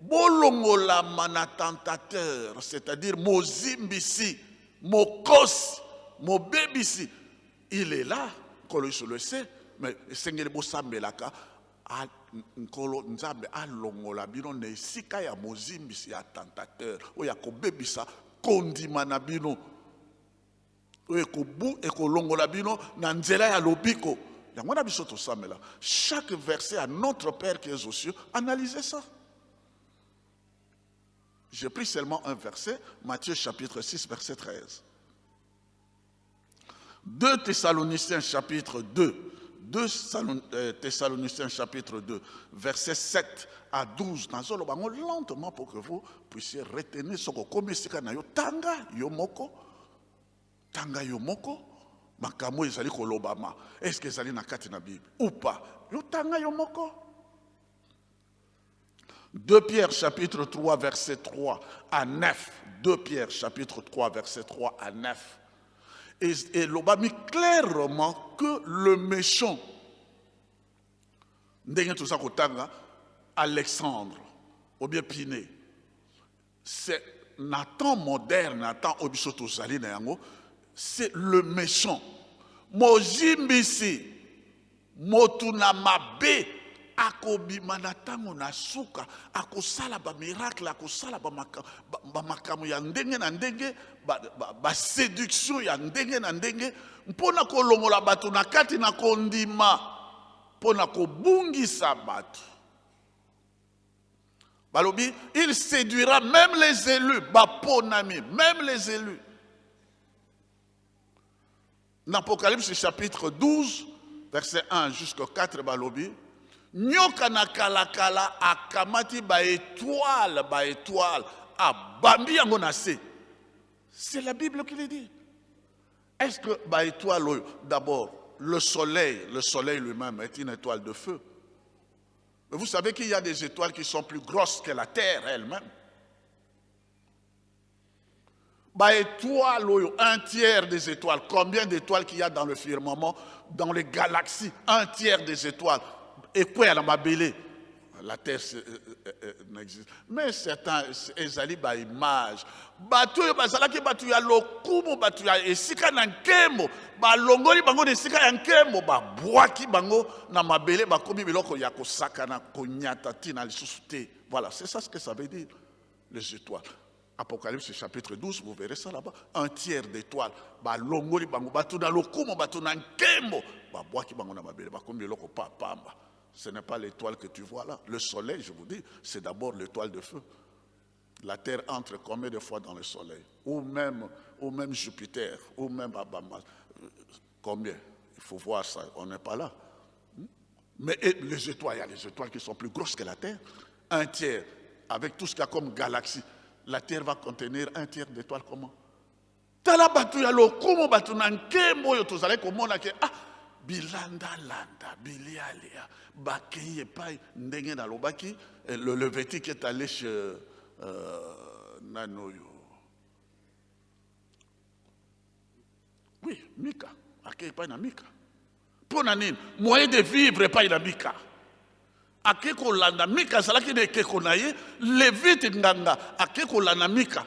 bolongolama na tentateur, c'est-à-dire mozimbisi, mokosi, mobebisi. Il est là, nkolo Yesu le sait, mais esengeli bosambelaka nkolo Nzambe alongola bino na esika ya mozimbisi ya tentateur oyo akobebisa kondima na bino, oyo ekolongola bino na nzela ya lobiko. Yango wana biso tosambela chaque verset à notre Père qui est aux cieux. Analysez ça. J'ai pris seulement un verset, Matthieu chapitre 6 verset 13. 2 Thessaloniciens chapitre 2, 2 Thessaloniciens chapitre 2, verset 7 à 12. Nazoloba yango lentement pour que vous puissiez retenir ce que okomi esika na yo. Tanga yo moko, tanga yo moko, makambo ezali kolobama. Est-ce que ezali na kati na Bible ou pas? Yo tanga yo moko. 2 Pierre chapitre 3 verset 3 à 9. 2 Pierre chapitre 3 verset 3 à 9. Et lobami clairement que le méchant, ndenge toza kotanga Alexandre ou bien Piné, c'est na temps moderne, na temps oyo biso tozali na yango, c'est le méchant. Mozimbisi, motu na mabe, Akobima na ntango na suka, akosala ba miracle, akosala ba makambo ya ndenge na ndenge, ba seduction ya ndenge na ndenge mpo na kolongola bato na kati na kondima, mpo na kobungisa bato. Balobi, il séduira même les élus, baponami, même les élus. Na Apocalypse chapitre 12, verset 1 jusqu'au 4, balobi, nyoka na kalakala akamati ba étoile, ba étoile, abambi yango na se. C'est la Bible qui le dit. Est-ce que ba étoile oyo, d'abord, le soleil lui-même est une étoile de feu. Mais vous savez qu'il y a des étoiles qui sont plus grosses que la Terre elle-même. Ba étoile oyo, un tiers des étoiles. Combien d'étoiles qu'il y a dans le firmament, dans les galaxies? Un tiers des étoiles. Et quoi, la mabele? La terre n'existe. Mais certains, ezali ba image. Bato oyo bazalaki bato ya lokumu, bato ya esika na nkembo, balongoli bango na esika ya nkembo, babwaki bango na mabele, bakomi biloko ya kosakana, konyata ntina lisusu te. Voilà, c'est ça ce que ça veut dire, les étoiles. Apocalypse chapitre 12, vous verrez ça là-bas. Un tiers d'étoiles. Balongoli bango, bato na lokumu, bato na nkembo, babwaki bango na mabele, bakomi biloko pa pamba. Ce n'est pas l'étoile que tu vois là. Le soleil, je vous dis, c'est d'abord l'étoile de feu. La Terre entre combien de fois dans le soleil? Ou même Jupiter, ou même Abama. Combien? Il faut voir ça, on n'est pas là. Mais et les étoiles, il y a les étoiles qui sont plus grosses que la Terre. Un tiers, avec tout ce qu'il y a comme galaxie, la Terre va contenir un tiers d'étoiles comment? Tala bato ya lokumu, bato na nkembo oyo tozalaki komona ke, ah, bilandalanda, bilialia, bakei epai ndenge nalobaki, le Lévitique est allé chez nani oyo? Oui, Mika. Akei epai na Mika. Mpo na nini? Moyen de vivre epai na Mika. Akei kolanda Mika, azalaki na ekeko na ye, Levite nganga, akei kolanda Mika.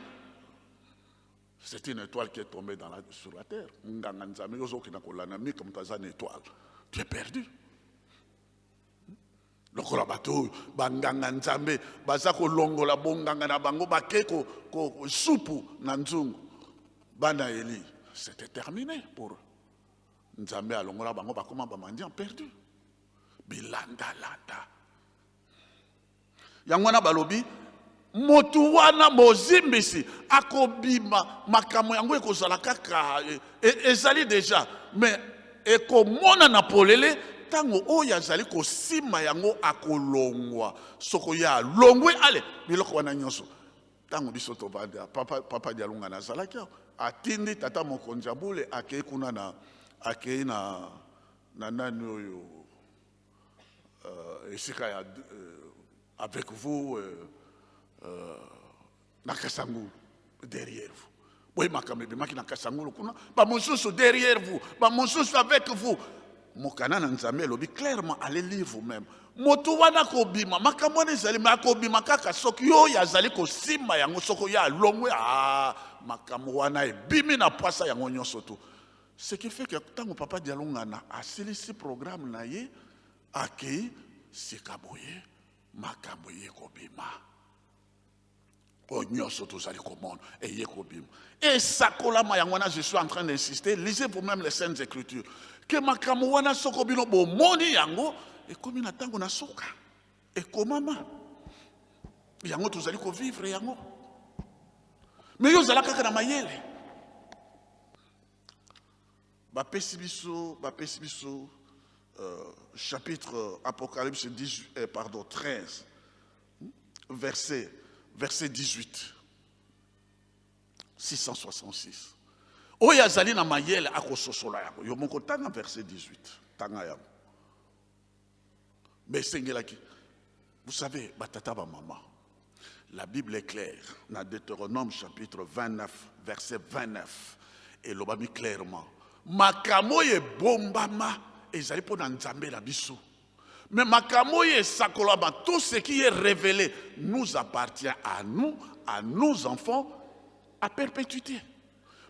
C'est une étoile qui est tombée sur la terre. Nganga Nzambe, yo ozokenda kolanda Mika, moto aza na étoile. Tu es perdu. Lokola bato oyo banganga Nzambe baza kolongola bonganga na bango, bake ko supu na nzungu. Bana Eli, c'était terminé pour eux. Nzambe alongola bango, bakoma ba mendiant perdu. Bilandalanda. Yango wana balobi motu wana mozimbisi akobima, makambo yango ekozala kaka, ezali déjà, mais ekomona na polele ntango oyo azali kosimba yango akolongwa. Soko ya alongwe, ale biloko wana nyonso. Ntango biso tovanda, papa Dialunga nazalaki awa, atindi tata mokonzi ya bule, akei kuna na, akei na, na nani oyo, esika ya, avec vous, na Kasangulu, derrière vous. Boye makambo ebimaki na Kasangulu kuna, bamosusu derrière vous, bamosusu avec vous. Mokana na Nzambe elobi clairement, allez lire vous-même. Moto wana kobima, makambo wana ezali, me akobima kaka soki oyo azali kosimba yango, soki oyo alongwe, ah, makambo wana ebimi na pwasa yango nyonso tu. Ce qui fait que ntango papa Dialungana asilisi programme na ye, akei sika boye, makambo eye kobima. Oyo nyonso tozali komona eye kobima. Esakolama yango wana, je suis en train d'insister, lisez vous-même les Saintes Écritures. Ke makambo wana soko bino bomoni yango, ekomi na ntango na suka. Ekomama. Yango tozali kovivre yango. Mais yo ozala kaka na mayele. Bapesi biso, bapesi biso, chapitre Apocalypse 18, pardon, 13, verset 18. 666. Oyo azali na mayele akososola yango. Yo moko tanga verset 18. Tanga yango. Mais esengelaki. Vous savez, batata ba mama, la Bible est claire. Dans Deutéronome chapitre 29, verset 29, elobami clairement. Makambo oyo ebombama ezali mpo na Nzambe na biso. Mais makambo oyo esakolama, tout ce qui est révélé nous appartient à nous, à nos enfants, à perpétuité.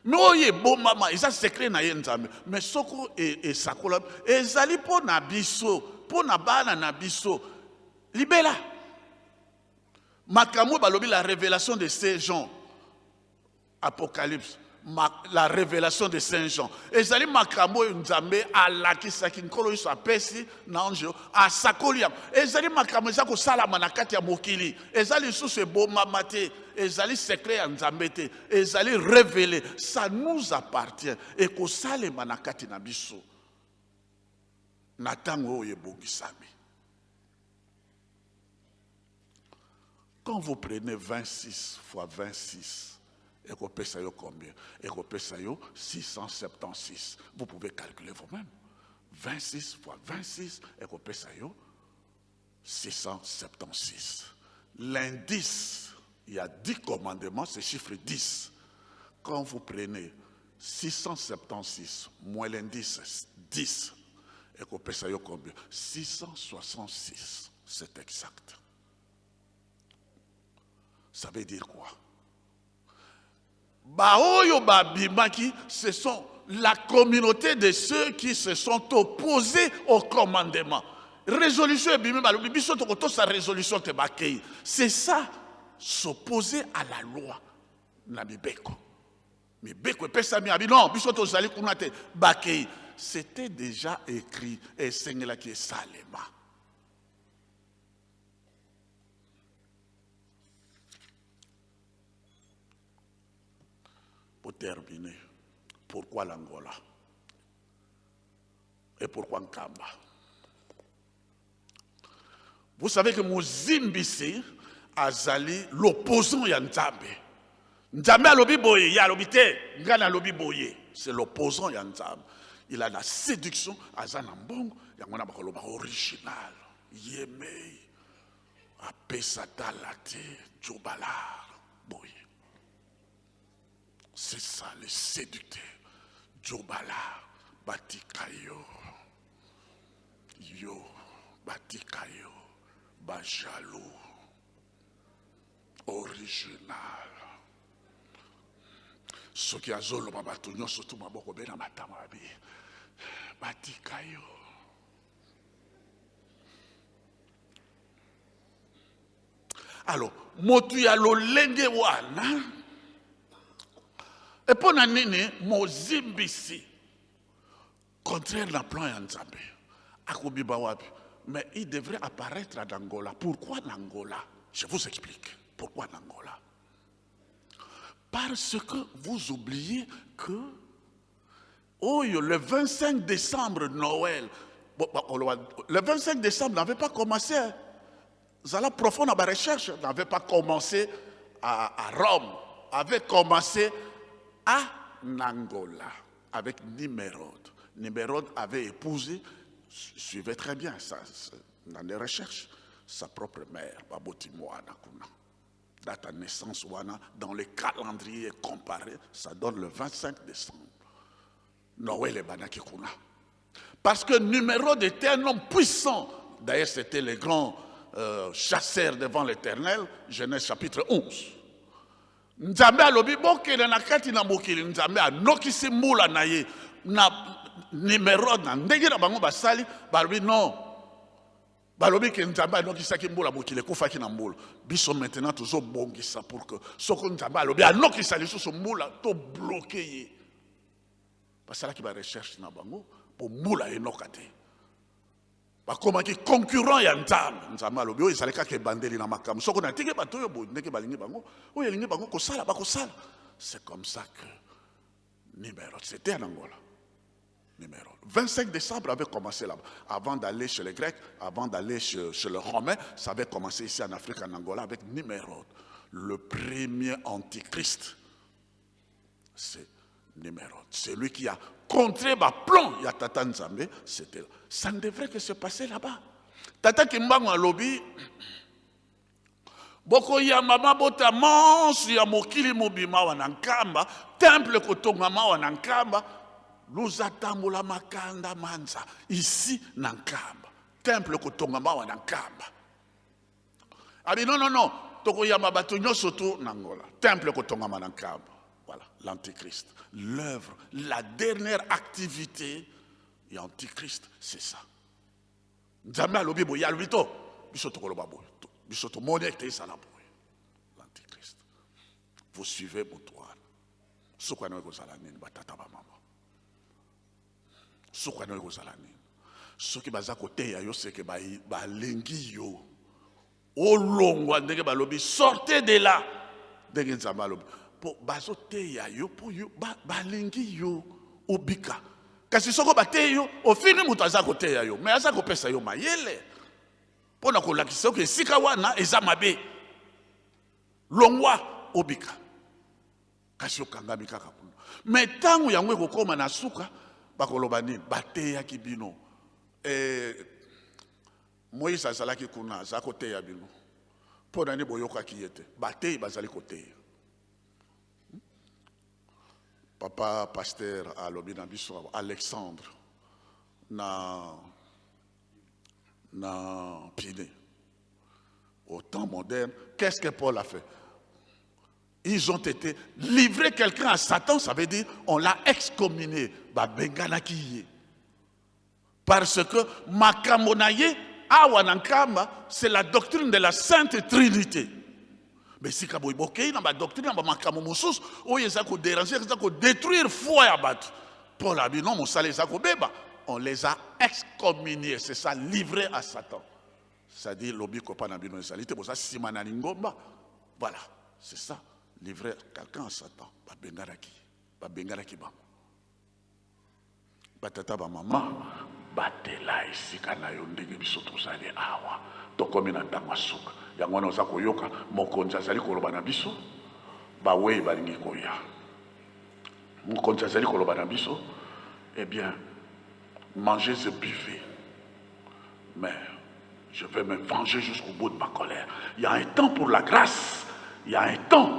Mais oyo ebombama, eza secret na ye Nzambe. Mais soko esakolama, ezali mpo na biso, mpo na bana na biso. Libela. Makambo balobi la révélation de Saint Jean. Apocalypse. Ma, la révélation de Saint Jean. Ezali makambo oyo Nzambe alakisaki Nkolo Yesu apesi na ange asakoli yango. Ezali makambo eza kosalama na kati ya mokili. Eza lisusu ebomama te. Ezali secret ya Nzambe te. Ezali révélé. Ça nous appartient. Ekosalema na kati na biso. Na ntango oyo ebongisami. Quand vous prenez 26 fois 26, ekopesa yo combien? Ekopesa yo 676. Vous pouvez calculer vous-même. 26 fois 26, ekopesa yo 676. L'indice, il y a 10 commandements, c'est chiffre 10. Quand vous prenez 676 moins l'indice 10, ekopesa yo combien? 666. C'est exact. Ça veut dire quoi? Baoyo babimaki, ce sont la communauté de ceux qui se sont opposés au commandement. Résolution ebimi balobi biso tokotosa résolution te bakei. C'est ça, s'opposer à la loi na mibeko. Mibeko epesami abi non, biso tozali kuna te bakei. C'était déjà écrit esengelaki esalema. Pour terminer, pourquoi l'Angola? Et pourquoi Nkamba? Vous savez que Mozimbisi azali l'opposant ya Nzambe. Nzambe alobi boye, ye alobi te, nga nalobi boye. C'est l'opposant ya Nzambe. Il a la séduction, aza na mbongo, yango na bakoloba original. Ye mei apesa tala te, Djobalar boye. C'est ça le séducteur. Djobalar batika yo. Yo batika yo. Ba jaloux. Original. Soki azoloba bato nyonso tu maboko be na matama babi batika yo. Alors, motu ya lolenge wana epo na nini mozimbisi contraire na plan ya Nzambe akobima wapi? Mais il devrait apparaître en Angola. Pourquoi en Angola? Je vous explique. Pourquoi en Angola? Parce que vous oubliez que oyo le 25 décembre Noël, bon, bon, le 25 décembre n'avait pas commencé. Hein. Zala profond dans ma recherche n'avait pas commencé à Rome, avait commencé à Angola avec Nimrod. Nimrod avait épousé, suivez très bien ça, dans les recherches, sa propre mère, Baboti Mwana kuna. Date à naissance wana, dans le calendrier comparé, ça donne le 25 décembre. Noël ebandaki kuna. Parce que Nimrod était un homme puissant. D'ailleurs, c'était le grand chasseur devant l'Éternel, Genèse chapitre 11. Nzambe alobi bokende na kati na mokili, Nzambe anokisi mbula na ye na Nimrod na ndenge na bango basali, balobi non. Balobi ke Nzambe anokisaki mbula, mokili ekufaki na mbula. Biso maintenant tozobongisa pour que soko Nzambe alobi anokisa lisusu mbula, to bloquer ye. Basalaki ba recherche na bango po mbula enoka te. Bakomaki concurrent ya Nzambe. Nzambe alobi oyo ezali kaka ebandeli na makambo. Soko natiki bato oyo boye ndenge balingi bango, oyo elingi bango kosala bakosala. C'est comme ça que Nimrod, c'était en Angola. Nimrod. 25 décembre avait commencé là-bas. Avant d'aller chez les Grecs, avant d'aller chez les Romains, ça avait commencé ici en Afrique, en Angola, avec Nimrod. Le premier antichrist, c'est Nimrod. C'est lui qui a contré ma plan. Il y a Tata Nzambe, c'était là. Ça ne devrait que se passer là-bas. Tata Kimbangu alobi, boko ya mama bota mansu ya mokili mobima wana Nkamba, temple kotongama wana Nkamba, luza tambola makanda manza ici na Nkamba, temple kotongama wana Nkamba. Abi non non non, tokoyamba bato nyonso tu na Angola, temple kotongama na Nkamba. Voilà, l'antichrist, l'œuvre, la dernière activité et antichrist, c'est ça. Nzambe alobi boye, alobi to. Biso tokoloba boye. Biso tomoni ete ezala boye. L'antichrist. Vous suivez moto wana. Suka na yo ekozala nini batata bamama? Suka na yo ekozala nini? Soki baza koteya yo seke balingi yo olongwa ndenge balobi sortez de là ndenge Nzambe alobi po bazoteya yo po yo balingi yo obika. Kasi soko bateyi yo ofingi moto aza koteya yo, mais aza kopesa yo mayele mpo na kolakisa yo ke esika wana eza mabe, longwa obika. Kasi okangami kaka kuna. Mais ntango yango ekokóma na suka, bakoloba nini? Bateyaki bino. Moïse azalaki kuna, aza koteya bino. Mpo na nini boyokaki ye te? Bateyi bazali koteya. Papa pasteur alobi na biso Alexandre na Pinet. Au temps moderne, qu'est-ce que Paul a fait? Ils ont été livrés quelqu'un à Satan, ça veut dire on l'a excommunié. Babenganaki ye. Parce que makambo na ye awa na Nkamba, c'est la doctrine de la Sainte Trinité. Mais sika boye bokei na badoctrine na bamakambo mosusu oyo eza kodéranger, eza kodétruire foi ya bato. Paul abi non, mosala eza kobeba. On les a excommuniés, c'est ça, livrés à Satan. C'est-à-dire lobiko mpa na bino ezali te, boza nsima na lingomba. Voilà, c'est ça, livrer quelqu'un à Satan. Babenganaki, babenganaki bango. Batata bamama, batela esika na yo ndenge biso tozali awa. Tokomi na ntango ya suka. Yango wana oza koyoka mokonzi azali koloba na biso, bawei balingi koya. Mokonzi azali koloba na biso, eh bien, mangez et buvez. Mais je vais me venger jusqu'au bout de ma colère. Il y a un temps pour la grâce, il y a un temps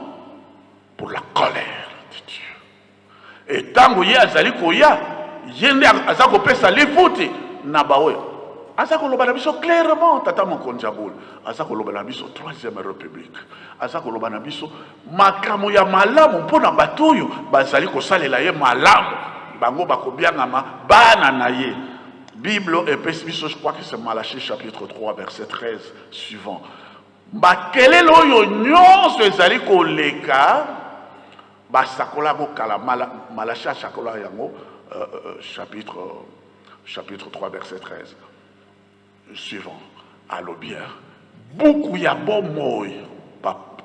pour la colère de Dieu. Et ntango ye azali koya, ye nde aza kopesa lifuti na baoyo aza koloba na biso clairement. Tata mokonzi ya bule aza koloba na biso troisième république, aza koloba na biso makambo ya malamu mpo na bato oyo bazali kosalela ye malamu, bango bakobiangama bana na ye. Bible epesi biso, je crois que c'est Malachie chapitre 3 verset 13 suivant, makelele oyo nyonso ezali koleka, basakola yango kala. Malachie asakola yango, chapitre 3 verset 13 suivant. Alobi buku ya bomoi,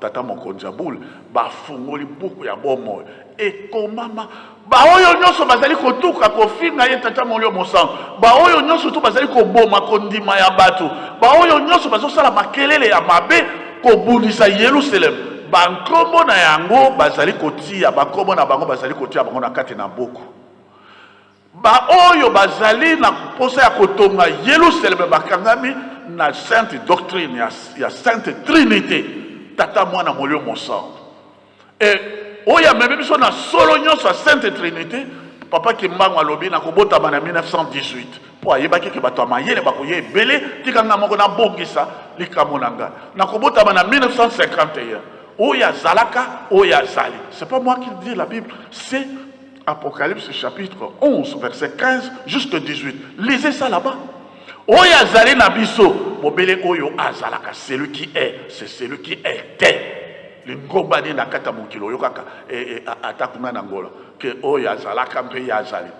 tata mokonzi ya bule bafungoli buku ya bomoi, ekomama baoyo nyonso bazali kotuka kofinga ye tata molio mosantu, baoyo nyonso to bazali koboma kondima ya bato, baoyo nyonso bazosala makelele ya mabe kobundisa Yerusalemu, bankombo na yango bazali kotia, bankombo na bango bazali kotia bango na kati na buku. Baoyo bazali na mposa ya kotonga Yerusaleme bakangami na sainte doctrine ya sainte trinité, tata, mwana, molio mosantu. E oyo amemi biso na solo nyonso ya sainte trinité, papa Kimbangu alobi na kobotama na 1918, mpo ayebaki ke bato ya mayele bakoya ebele, tika nga moko nabongisa likambo na ngai. Na kobotama na 1951, oyo azalaka, oyo azali, c'est pas moi qui dis, la Bible, c'est Apocalypse chapitre 11 verset 15 jusque 18. Lisez ça là-bas. Oyo azali na biso mobele, oyo azalaka, celui qui est, c'est celui qui était. Lingomba nini na kati ya mokili oyo kaka ata kuna na Ngola ke oyo azalaka mpe ye azali?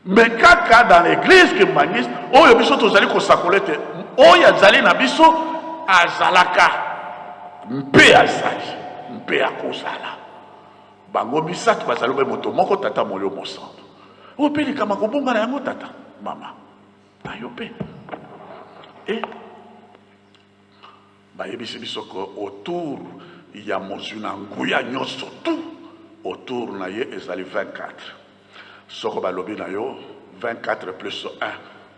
Mais kaka dans l'église kimbanguiste oyo biso tozali kosakola ete oyo azali na biso azalaka mpe azali mpe akozala, bango misato bazali mpe moto moko, tata, molio mosantu. Oyo mpe likama kobonga na yango, tata, mama na yo mpe e bayebisi biso ke autour ya mozwi na nguya nyonso, tout autour na ye ezali 24. Soko balobi na yo 24 plus 1,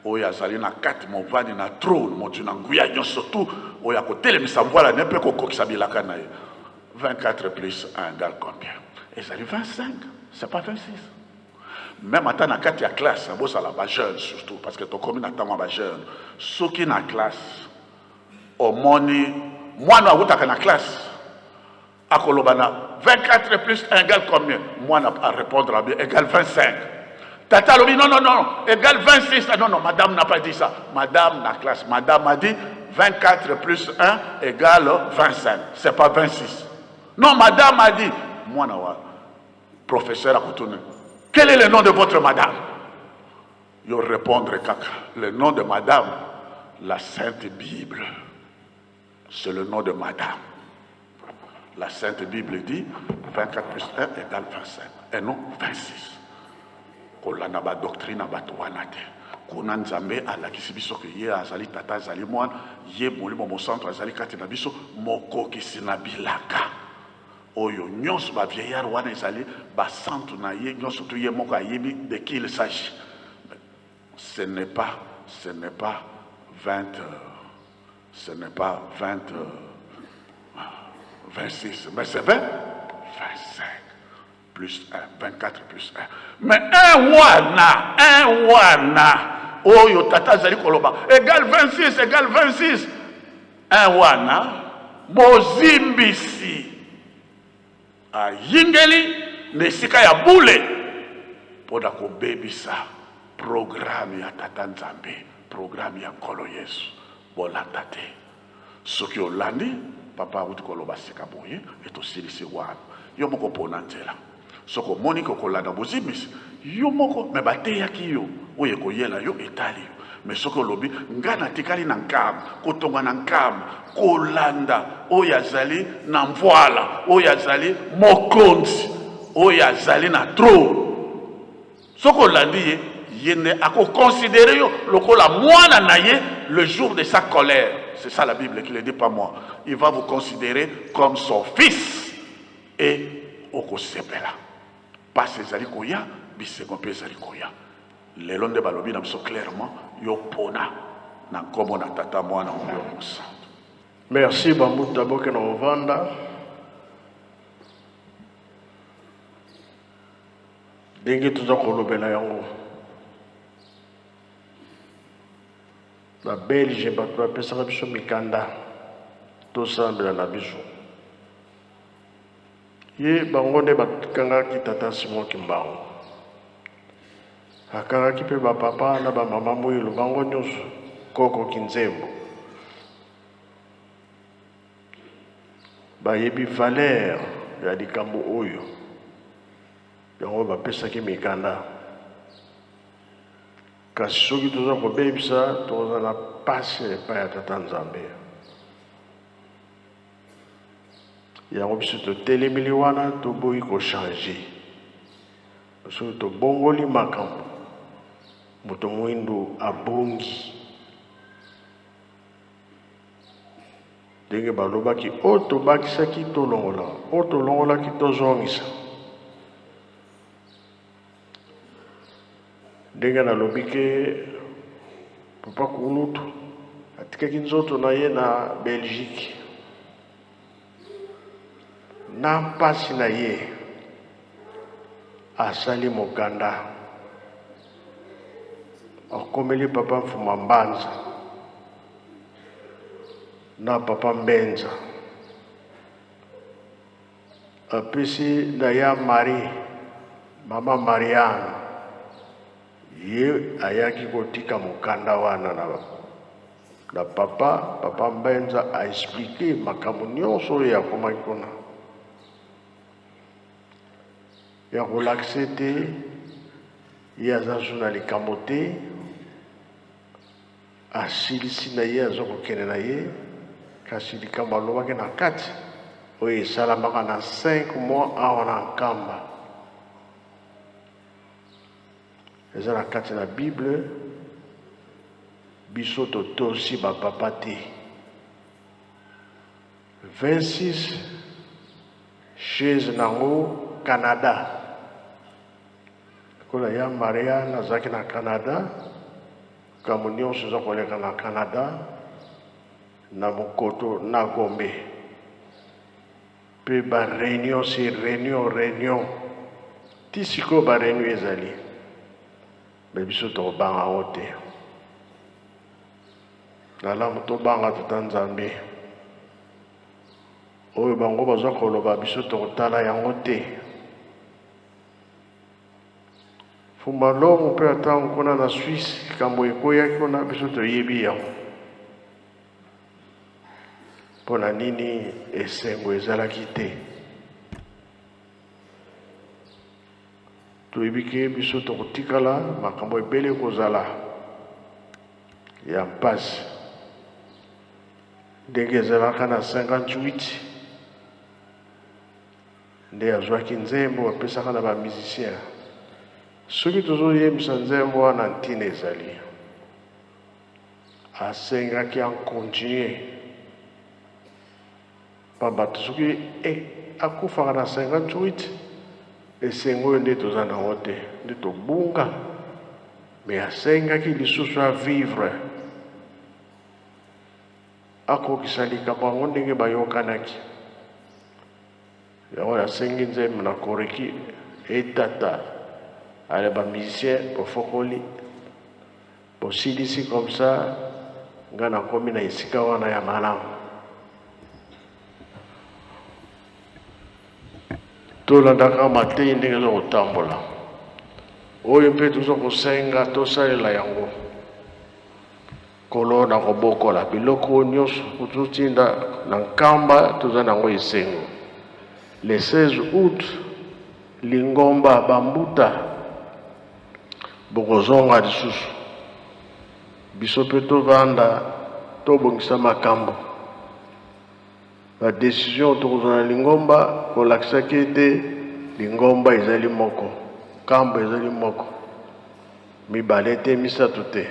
oyo azali na kati movandi na trône, mozwi na nguya nyonso tu, oyo akotelemisa mvwala ne mpe kokokisa bilaka na ye, 24 plus 1 égale combien? Ezali 25, c'est pas 26. Même ata na kati ya classe, bozala bajeune surtout, parce que tokomi na ntango ya bajeune. Soki na classe omoni mwana awutaka na classe, akoloba na 24 plus 1 égale combien? Mwana arépondre bien, égale 25. Tata alobi non non non égale 26. Ah, non non, madame n'a pas dit ça. Madame na classe, madame a dit 24 plus 1 égale 25. C'est pas 26. Non, madame a dit mwana wa professeur akotuna. Quel est le nom de votre madame? Yo répondre kaka. Le nom de madame, la Sainte Bible. C'est le nom de madame. La Sainte Bible dit 24 plus 1 égale 25 et non 26. Kolanda ba doctrine ya bato wana te. Kuna Nzambe alakisi biso ke ye azali tata, azali mwana, ye Molimo Mosantu azali kati na biso, mokokisi na bilaka. Oyo nyonso ba vieillard wana ezali basantu na ye nyonso, tu ye moko ayebi de qui il s'agit. Ce n'est pas, ce n'est pas 20, ce n'est pas 20, 26, mais c'est 20, 25 plus 1, 24 plus 1. Mais 1 wana, 1 wana, oyo tata azali koloba, égale 26, égale 26. 1 wana, mozimbisi ayingeli na esika ya bule mpo na kobebisa programme ya tata Nzambe, programme ya Nkolo Yesu. Bolanda te. Soki olandi, papa awuti koloba sika boye, etosilisi wana. Yo moko pona nzela. Soki omoni ke okolanda bozimbisi, yo moko, me bateyaki yo, oyo ekoyela yo etali yo. Me soki olobi, nga natikali na nkamba, kotonga na nkamba, kolanda oyo azali na mvwala, oyo azali mokonzi, oyo azali na trône. Soki olandi ye, ye nde akoconsidere yo lokola mwana na ye le jour de sa colère. C'est ça la Bible qui le dit, pas moi. Il va vous considérer comme son fils et okosepela. Pasi ezali koya, bisengo mpe ezali koya. Lelo nde balobi na biso clairement, yo pona na nkombo na Tata, Mwana, Molimo Mosantu. Merci Bambuta boke na ovanda. Ndenge toza kolobela yango, ba Belge bato bapesaka biso mikanda tosambela na biso, ye bango nde bakangaki tata Simon Kimbangu, akangaki mpe bapapa na bamama Mwilu, bango nyonso koko Kinzembo, bayebi valeur ya likambo oyo, yango bapesaki mikanda. Kasi soki toza kobebisa, tokozala na pasi epai ya tata Nzambe. Yango biso totelemeli wana, toboyi kochange. Soki tobongoli makambo, moto mwindu abongi. Ndenge balobaki, oyo tobakisaki tolongola, oyo tolongolaki tozongisa. Ndenge nalobi ke papa Kulutu atikaki nzoto na ye na Belgique na mpasi na ye, asali mokanda, akomeli papa Mfuma Mbanza na papa Mbenza, apesi na ya Marie, mama Marianne, ye ayaki kotika mokanda wana na papa. Papa Mbenza a expliqué makambo nyonso oyo akomaki kuna ya kolakisa ete ye aza so na likambo te, asilisi na ye, aza kokende na ye. Kasi likambo alobaki na kati oyo esalamaka na 5 mois awa na Nkamba, eza na kati na Bible. Biso totosi bapapa te. 26 chaise nango Canada, lokola ya Marianne azalaki na Canada, makambo nyonso eza koleka na Canada, na Mokoto na Gombe, mpe ba réunion sur réunion, réunion ti sikoyo ba réunion ezali. Me biso tokobanga yango te. Nalamu tobanga tata Nzambe. Oyo bango baza koloba, biso tokotala yango te. Fumba Longo mpe ntango kuna na Suisse likambo ekweyaki kuna, biso toyebi yango. Mpo na nini esengo ezalaki te? Toyebi ke biso tokotikala makambo ebele kozala ya mpasi ndenge ezalaka na 58 nde azwaki nzembo bapesaka na bamusicien. Soki tozoyembisa nzembo wana, ntina ezali asengaki acontinue pamba te soki akufaka na 58, esengo oyo nde toza nango te, nde tobunga. Me asengaki lisusu avivre, akokisa likambo yango ndenge bayokanaki yango. Nasengi nzembo na koreki etata ale bamusicien bofokoli bosilisi comme ça, nga nakomi na esika wana ya malamu. Tolandaka matei ndenge eza kotambola oyo mpe toza kosenga tosalela yango kolo na kobokola biloko oyo nyonso kototinda na Nkamba. Toza nango esengo le 16 août, lingomba bambuta bokozonga lisusu. Biso mpe tovanda, tobongisa makambo, badécision tokozwa na lingomba kolakisaki ete lingomba ezali moko, Nkamba ezali moko, mibale te, misato te.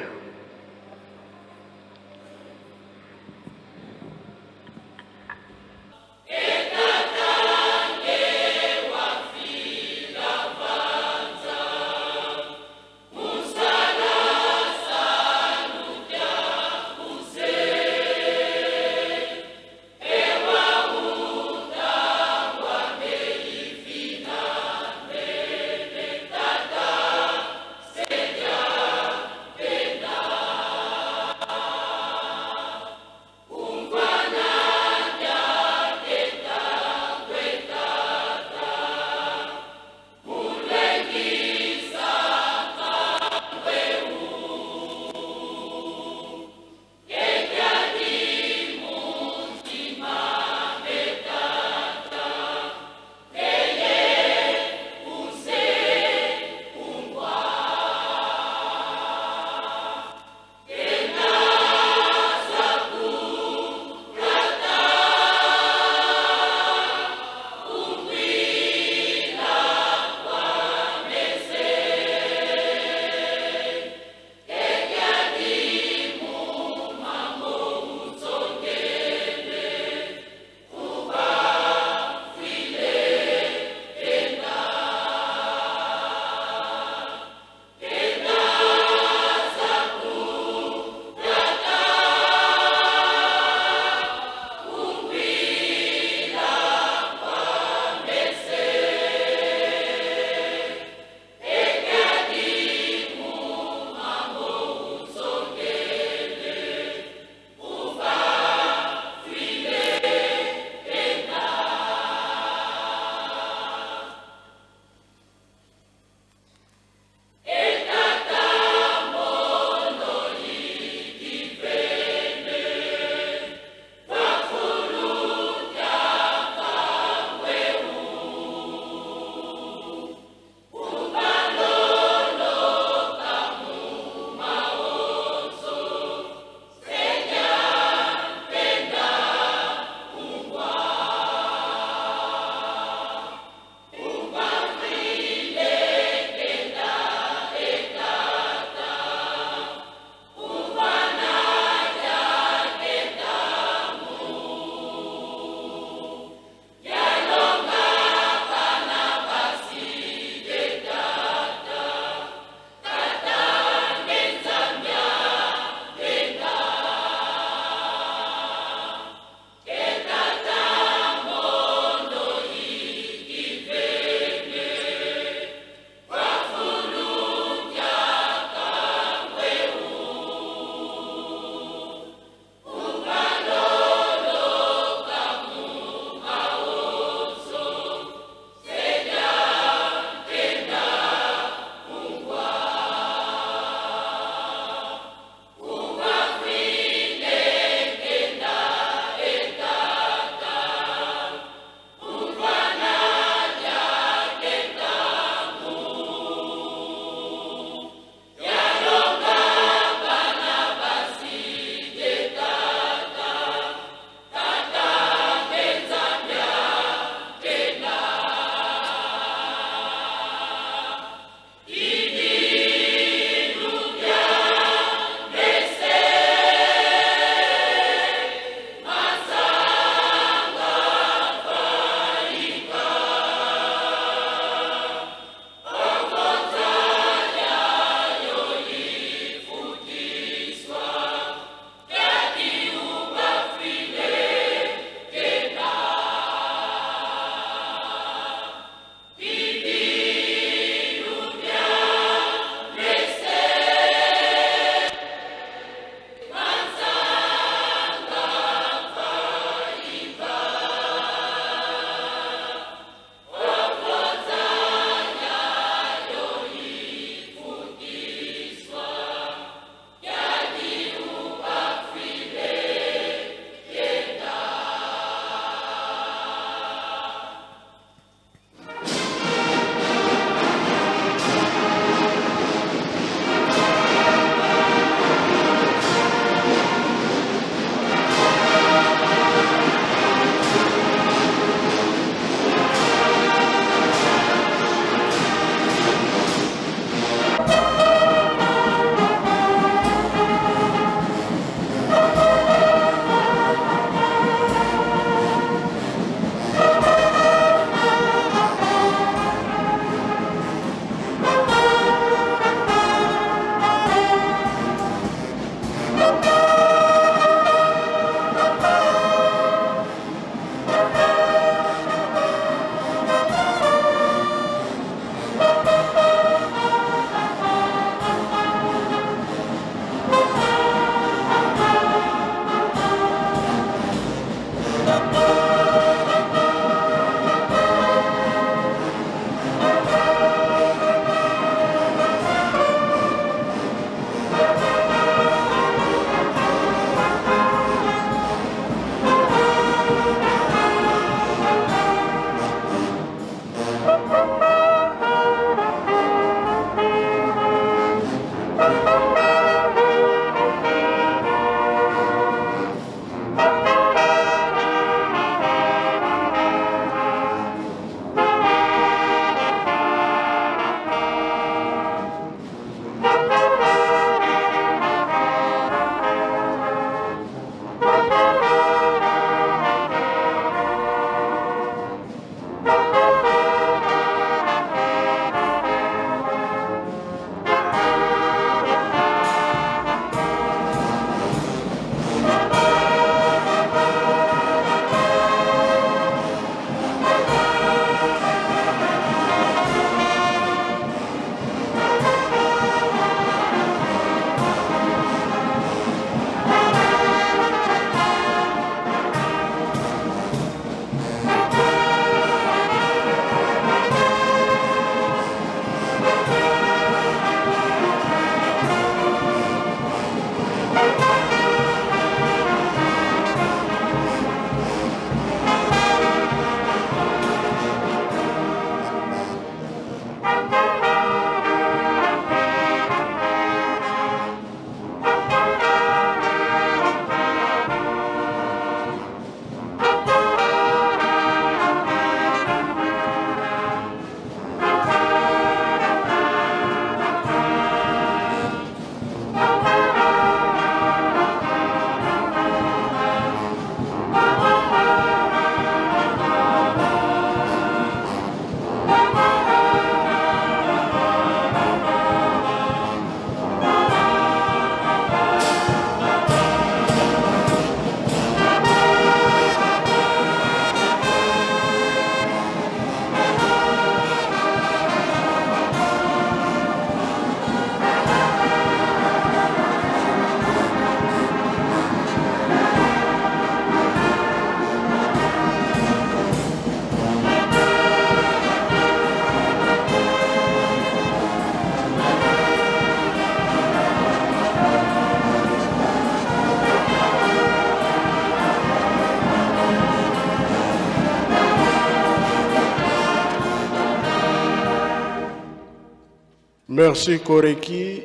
Merci Koreki,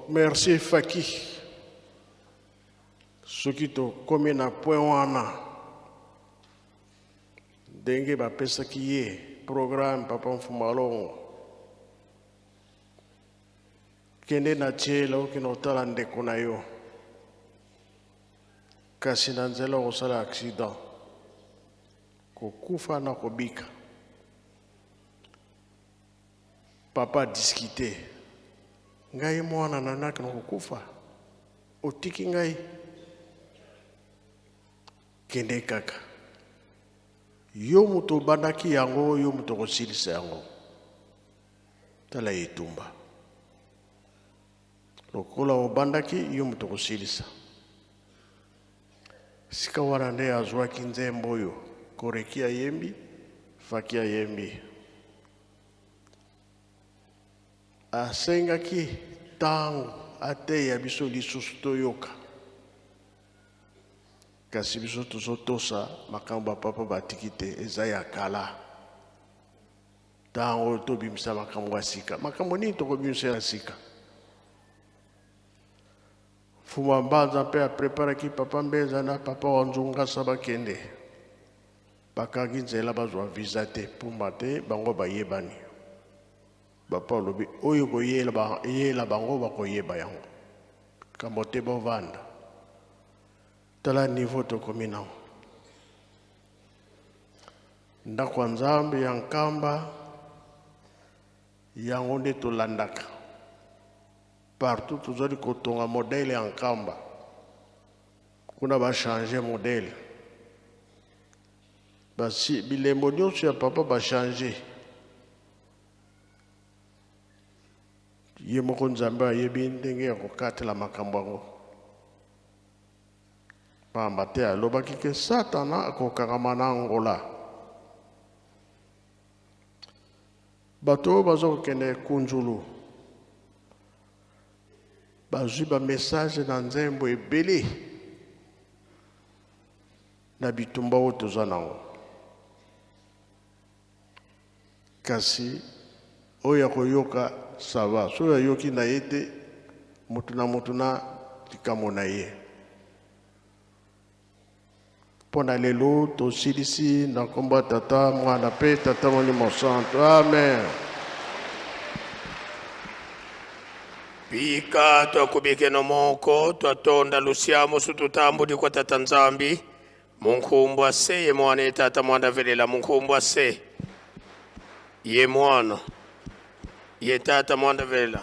merci Faki. Soki tokomi na point wana ndenge bapesaki ye programme papa Mfumalongo, kende na tiela okende kotala ndeko na yo, kasi na nzela okosala accident, kokufa na kobika. Papa discute, ngai mwana na naki na kokufa, otiki ngai, kende kaka. Yo moto obandaki yango, yo moto okosilisa yango. Tala etumba. Lokola obandaki, yo moto okosilisa. Sika wana nde azwaki nzembo oyo Koreki ayembi, Faki ayembi. Asengaki ntango ateya biso lisusu toyoka, kasi biso tozotosa makambo bapapa batiki te, eza ya kala. Ntango tobimisa makambo ya sika, makambo nini tokobimisa ya sika? Mfumu Mbanza mpe apreparaki papa Mbenza na papa wa Nzungasa bakende. Bakangi nzela bazwa visa te, pumba te, bango bayebani. Papa alobi oyo koyela yela bango bakoyeba yango. Kambo te bovanda. Tala niveau tokomi nango. Ndako ya Nzambe ya Nkamba yango nde tolandaka. Partout tozali kotonga modèle ya Nkamba. Kuna ba changer modèle. Basi bilembo nyonso ya papa ba changer. Ye moko Nzambe ayebi ndenge ya kokatela makambo yango. Pamba te alobaki ke Satana akokangama na Angola. Bato oyo baza kokende Kunzulu bazwi ba message na nzembo ebele na bitumba oyo toza nango, kasi oyo akoyoka ça va, soki ayoki na ye te, moto na moto na likambo na ye. Mpo na lelo tosilisi na nkombo ya Tata, Mwana mpe Tata Molimo Santo. Amen. Bika twakubikeno moko twatonda lusiamu sututambudi kwa Tata Nzambi munkumbwa se ye mwana ye Tata mwanda velela munkumbwa se ye mwana ye Tata mwanda velela.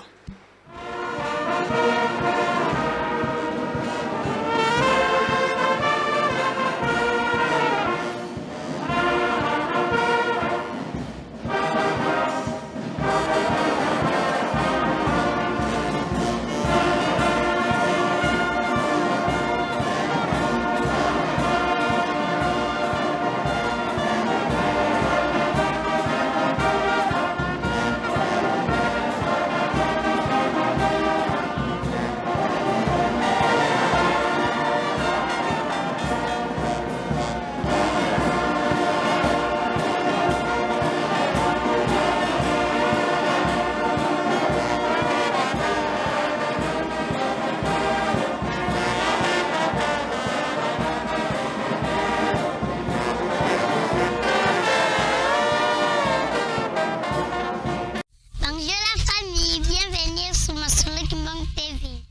Bonjour la famille, bienvenue sur Masolo Kimbang TV.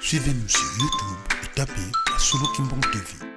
Suivez-nous sur YouTube et tapez Masolo Kimbang TV.